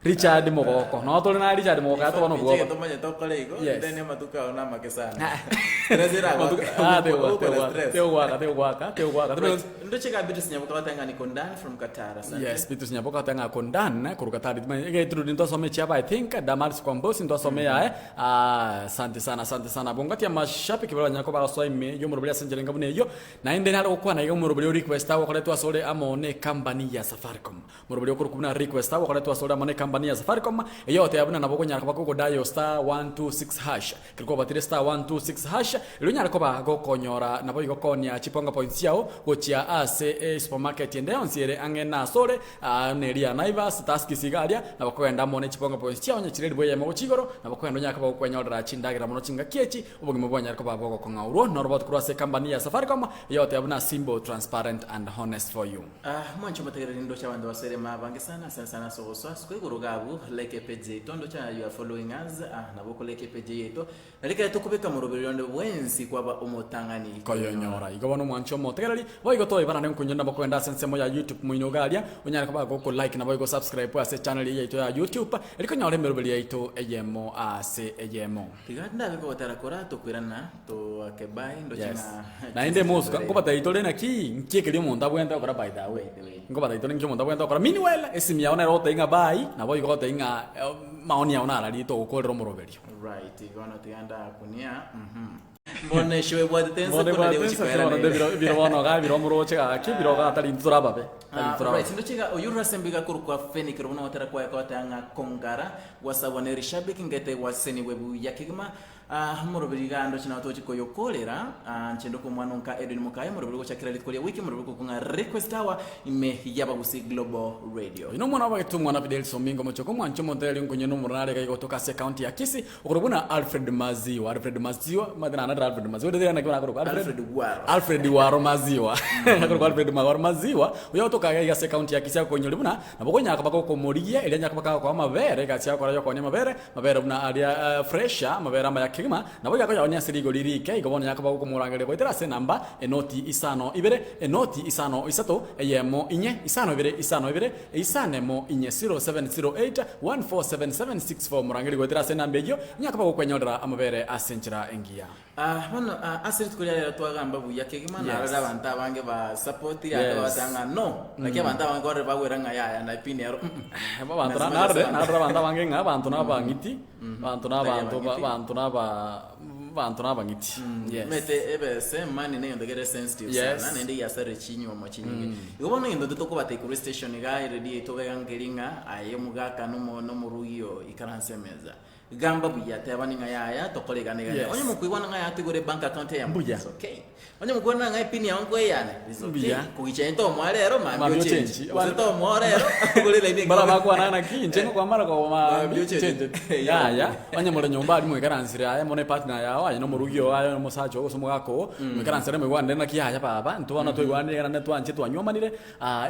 Richard Mogoko. No tore na Richard Mogoko atoba Inche nobwoba. egento omanyete okore igo, Yes. then amatuko ao namake sana. Stress eragoake. Ah, Ogokora stress. tegwaka, tegwaka, tegwaka. Right. Ndoche iga Beatrice Nyaboka bateba ng'a niko ndani from Qatar. Asante. Yes, Beatrice Nyaboka ateba ng'a kondan korwa Qatar. Egetururi ntwasome chiaba I think, Damaris Kwambosi ntwasome yaye. Ah, asante sana, asante sana. Abwo ngati amashabiki baria banyare koba bagosoa ime y'omorobori ase enchera enga buna eyio. Naende nare gokwana iga omorobori o request agokoretwa asore amo ne company ya Safaricom. Morobori okorokwa buna request agokoretwa asore amo ne company ya Safaricom, eyio ogoteba buna nabo okonyara koba kogo dial *126#. Ekero kwabatire *126#, erio onyare koba gokonyora naboigo koonia chiponga points chiao gochia ase esupermarket ende yonsi ere ang'e nasore, aa buna eria ya Naivas, Tuskys iga aria, nabo okogenda amo ne chiponga points chiao onye chire elifu eyemo gochia igoro, nabo okogenda onyare koba gokwenyorera chindagera mono chingaki echi, obogima bwanyare koba bogokong'a. Orwo noroboti korwa ase ecompany ya Safaricom, eyogoteba buna simple, transparent and honest for you. Ah, mwanche omotegereri ndoche abanto basoire ime abange sana sana sana ase ogosoa ase kwaigoro iga abwo like epage yaito ndoche you are following us ah, nabo oko like epage yaito nari ekero tokobeka moroberi onde bwensi kwaba omotang'ani Koyonyora. Igo bono omwanche omotegereri, boigo toibanane nkoinyora nabo kogenda ase ensemo ya YouTube moino iga aria, onyare koba goko like naboigo subscribe ase echannel eye yaito ya YouTube, erio konyora emeroberi yaito eyemo ase eyemo. Tiga ndabe kogotera kora tokoirana toake bye ndoche Yes. ng'a Naende chinsa mosuka chiabeire. nkobatebia tore naki nki ekeria omonto abwenerete gokora by the way. By the way. Nkobatebia tore nki omonto abwenerete gokora. Meanwhile, esimi yao nere ogotebia ng'a bye, nabo igo ogotebia ng'a eh, maoni ao nararia togokorera omoroberio. Right, bono tiga ndakunia mhm. Bono eshow ebwatete ense Bono ko naria ebwate gochi ense, koera bono nere. biro biro bono iga biro omoroche gaki, biro iga tari intwe torababe, tari Ah, intwe torababe. right, ndoche iga oyio Rasembe iga korokwa Feni kero buna ogotera kwaye kogoteba ng'a Kongara gwasabwa ne rishabiki ngete gwasesenigwe buya kegima Ah, omoroberi iga ndoche nabo togochi koyokorera Ah, inche ndokwa omwana onka Edwin Mukaye omoroberi ogochakera rituko ria wiki omoroberi okokwa ng'a Request Hour ime y'Abagusi Global Radio. Oyo nomwana w'abagetu omwana Fidel Somingo Mochoko omwanche omonto ere nkonye nomorare iga igotoka ase ecounty ya Kisii okorokwa buna Alfred Maziwa Alfred Maziwa omanyete naende Alfred Maziwa ndetire naki barakorokwa Alfred Alfred Gwaro. Alfred Waro Maziwa akorokwa Alfred Magwaro Maziwa oyo ogotoka iga iga ase ecounty ya Kisii agokonyoria buna Nabo okonyara koba gokomorigia, erio anyare koba kagokoa amabere, egasi yagokora y'okoonia amabere, amabere buna aria fresha, amabere amaya kegima, nabo iga akoyaoonia ase rigori riike. Igo bono nyare koba gokomorangeria goetera ase enamba, enoti isano ibere, enoti isano isato, eyemo inye, isano ibere, isano ibere, isano emo inye, 0708 147764. Morangerie goetera ase enamba eyio, onyare koba gokwenyorera amabere ase enchera engiya. Ah, bono ah, ase rituko ria rero twagamba buya kegima Yes. narore abanto abange ba support ake Yes. bagoteba ng'a no naki abanto abange korire bagwera ng'a yaya na epini ero mm, mm. Abanto Lazima narore ase abanto. narore abanto abange ng'a abanto nabang'iti abanto nabanto Tari abang'iti. abanto naba abanto nabang'iti yes Omanyete ebese money na egento kere sensitive Yes. sana naende giasarire chinywomo chinyinge. Igo bono egento intwe tokobatebia korwa estation iga eredio yaito iga nkeri ng'a aye omogaka nomo nomorugi oo ikaranse emeza. Gamba buya, teba ning'a yaya, tokore iga na iga na iga. Yes. Onye mokoigwana ng'a yaya toigore ebank account eyemo, Mbuya. it's okay. Onye mokoigwana ng'a epin yao nkoeyane, it's okay. Mbuya. Kogicha intwe tomoa rero, mambia Mambia ochenji. ochenji. Gose tomoa rero, ogore elaini engiya. Bara bakwana naki, inche ngokwamara koba Mambia mambia ochenji. ochenjeti. Yaya, onye more nyomba aria moikaransire aye mono epartner yao, aye na omorugi oo, aye na omosacha oo gose omogaka oo, moikaransere moigwanere naki yaya baba, intwe bono twaigwanire iga naende twanchire twanywomanire,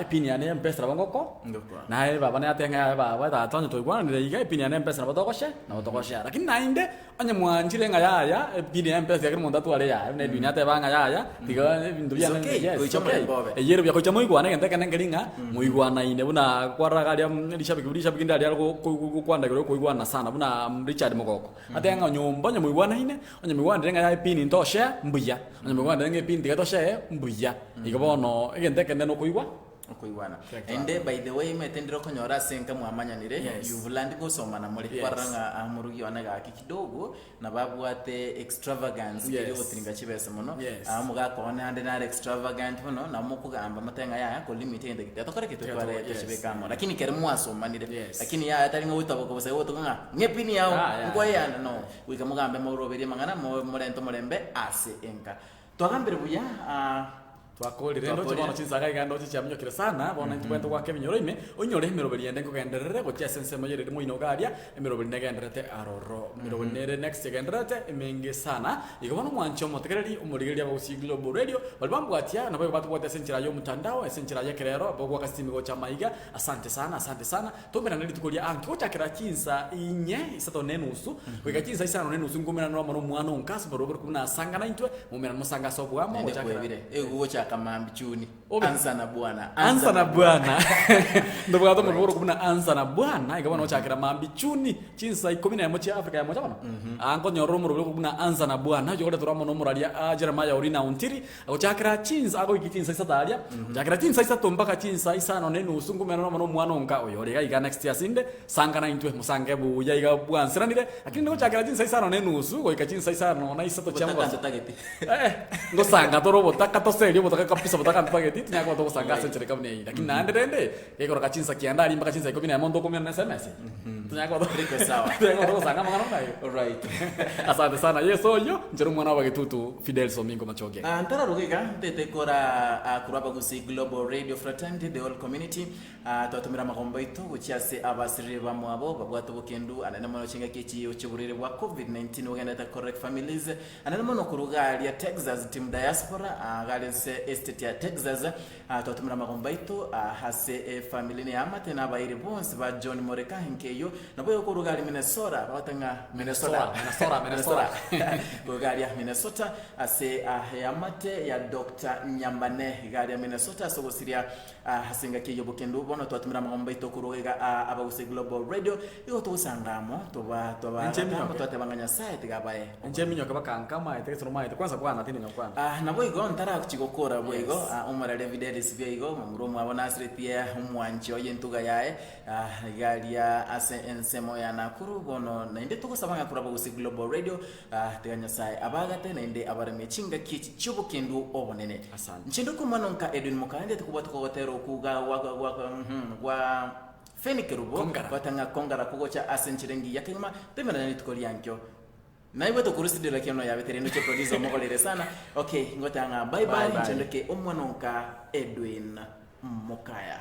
epin yane ya mpesa nabo ngoko, Ngokwa. naye baba naye atebe ng'a yaya baba tata onye twaigwananire iga epin yane ya mpesa nabo togoshe, nabo togoshare. Lakini naende, onye mwanchire ng'a yaya, epin ya mpesa ekero omonto atware eyaye, buna Edwin ateba ng'a yaya, tiga ebinto It's biane okay, yes, goicha it's okay. omorembe obe. Eyio ere buya goicha moigwane egento ekene nkeri ng'a moigwanaine buna kwarora iga aria rishabiki rishabiki ndire aria go- go- gokwana igoro yokoigwana sana buna Richard Mogoko. Ateba ng'a nyomba onye moigwanaine, onye moigwanire ng'a yaya epin ntoshare, mbuya. Onye moigwanire ng'a epin tiga toshare, mbuya. Igo bono egento ekende nokoigwa. Okoigwana. Naende by the way omanyete ndire okonyora ase enka mwamanyanire, Yes. you've learned gosomana more, Yes. kwarora ng'a ah omorugi one gaki kidogo, nabo abwate extravagance Yes. keria ogotiringa chibesa mono, Yes. ah omogaka one ande nare extravagant mono, nabo mokogamba motebe ng'a yaya kolimit egento eke tiga tokore ki? Tiga Totware to- yes. tochibeke amo. Lakini ekero mwasomanire, Yes. lakini yaya tari ng'a ogotaboka bosa igo ogotoka ng'a ng'a epini yao, Ah, yaya. nkoeyana no, goika mogambe moroberie amang'ana, mo- morente omorembe ase enka. Twagambire buya, ah. Twakorire ndoche Twakorire. bono chinsaga iga ndoche chiaminyokire sana, bono intwe tobwenerete goaka ebinyoro ime, onyore emeroberi ende nkogenderere gochia ase ensemo y'ereri moino iga aria, emeroberi negendererete aroro. Emeroberi nere next egendererete emenge sana. Igo bono mwanche omotegereri, omorigereria abagusii Global Radio, baria bambwatia nabo igo batobwatia ase enchera y'omotandao, ase enchera y'ekerero, bogoaka chisimi gocha amaiga, asante sana, asante sana. Tomerane rituko ria anki gochakera chinsa inye, isato na enusu, goika chinsa isano na enusu nkomerane amo nomwana o nka ase oborobori buna asangana intwe, momerane mosange ase oboamo Naende gochakera kwebire, egogochaka mambia chuni. Obe. Ansa na Bwana. Ansa na Bwana. Ndobwate omoroboro buna ansa na Bwana, iga bono gochakera mambia chuni, chinsa ikomi na emo chia Africa ya mocha bono. Aa nkonyorora omoroboro buna ansa na Bwana, oyio ogoreterwa amo nomoraria ah, Jeremiah Orina Ontiri, Gochakera chinsa agoikia chinsa isato aria, gochakera chinsa isato mpaka chinsa isano na enusu nkomerana amo nomwana onka oyo ore iga iga next year asinde, sangana intwe mosange buya iga bwanseranire, lakini gochakera chinsa isano na enusu goika chinsa isano na isato chia Obotaka mobaso. ntotageti. Eh, ngosanga tore obotaka toserie obotaka kabisa obotaka ntotageti, tinyara koba togosanga ase enchera ekabu neyio. Lakini naende rende, gekoroka chinsa kianda aria mpaka chinsa ikomi na emo ntokomerana SMS. Tinyara koba Riko sawa. tinyara koba togosanga amang'ana buna ayio. Alright. Asante sana Yeso oyio, inche nomwana wa Bagetutu Fidel Somingo Machoge. Ah, ntararuga iga ntete kora ah, korwa Abagusii Global Radio Fraternity the whole community ah, twatumire amagombo aito gochia ase abasiriri bamwabo babwate obokendu anene mono chingaki echi chi'oborwaire bwa covid-19 bogenderete correct families anene mono korwa garia Texas team diaspora ah, gare nse estate ya Texas ah, twatumire amagombo aito ah, ase efamily na eamate na abairi bonsi ba John Moreka nkeiyo nabo igo korwa gari Minnesota bagoteba ng'a Minnesota Minnesota, Minnesota. Korwa garia Minnesota Ase eamate ya Doctor Nyambane iga aria Minnesota ase ogosiria ase engaki eyio obokendu bono twatumire amagombo aito korwa iga aa Abagusii Global Radio igo togosanga amo toba toba Inche abatambo minyoke. twateba ng'a Nyasaye tiga abae Inche minyoke bakanka maete gese nomaete kwanza kwana tindi nyokwana. Ah, naboigo ntaragochia gokora boigo Yes. ah, omorari Fidelis biaigo momura omwabo nasiretie omwanchi oye entuga yaye ah, iga aria ase ensemo ya Nakuru bono naende togosaba ng'a korwa Abagusii Global Radio Ah, tiga Nyasae abaagate naende abaremie chingaki echi chi'obokendu obonene. Asante. Inche ndokomwana nka Edwin Mokaya tikobwata kogotera oku ga gwa gwa gwa mhm, gwa Feni Kerubo Kongara. gwata ng'a kongara kogocha ase enchera engiya kegima toimerane rituko riankio. Naigwete okorwa studio lakini ono yabete rende oche producer omogorere sana. Okay, ngoteba ng'a bye Bye bye bye. inche ndoke omwana nka Edwin Mokaya.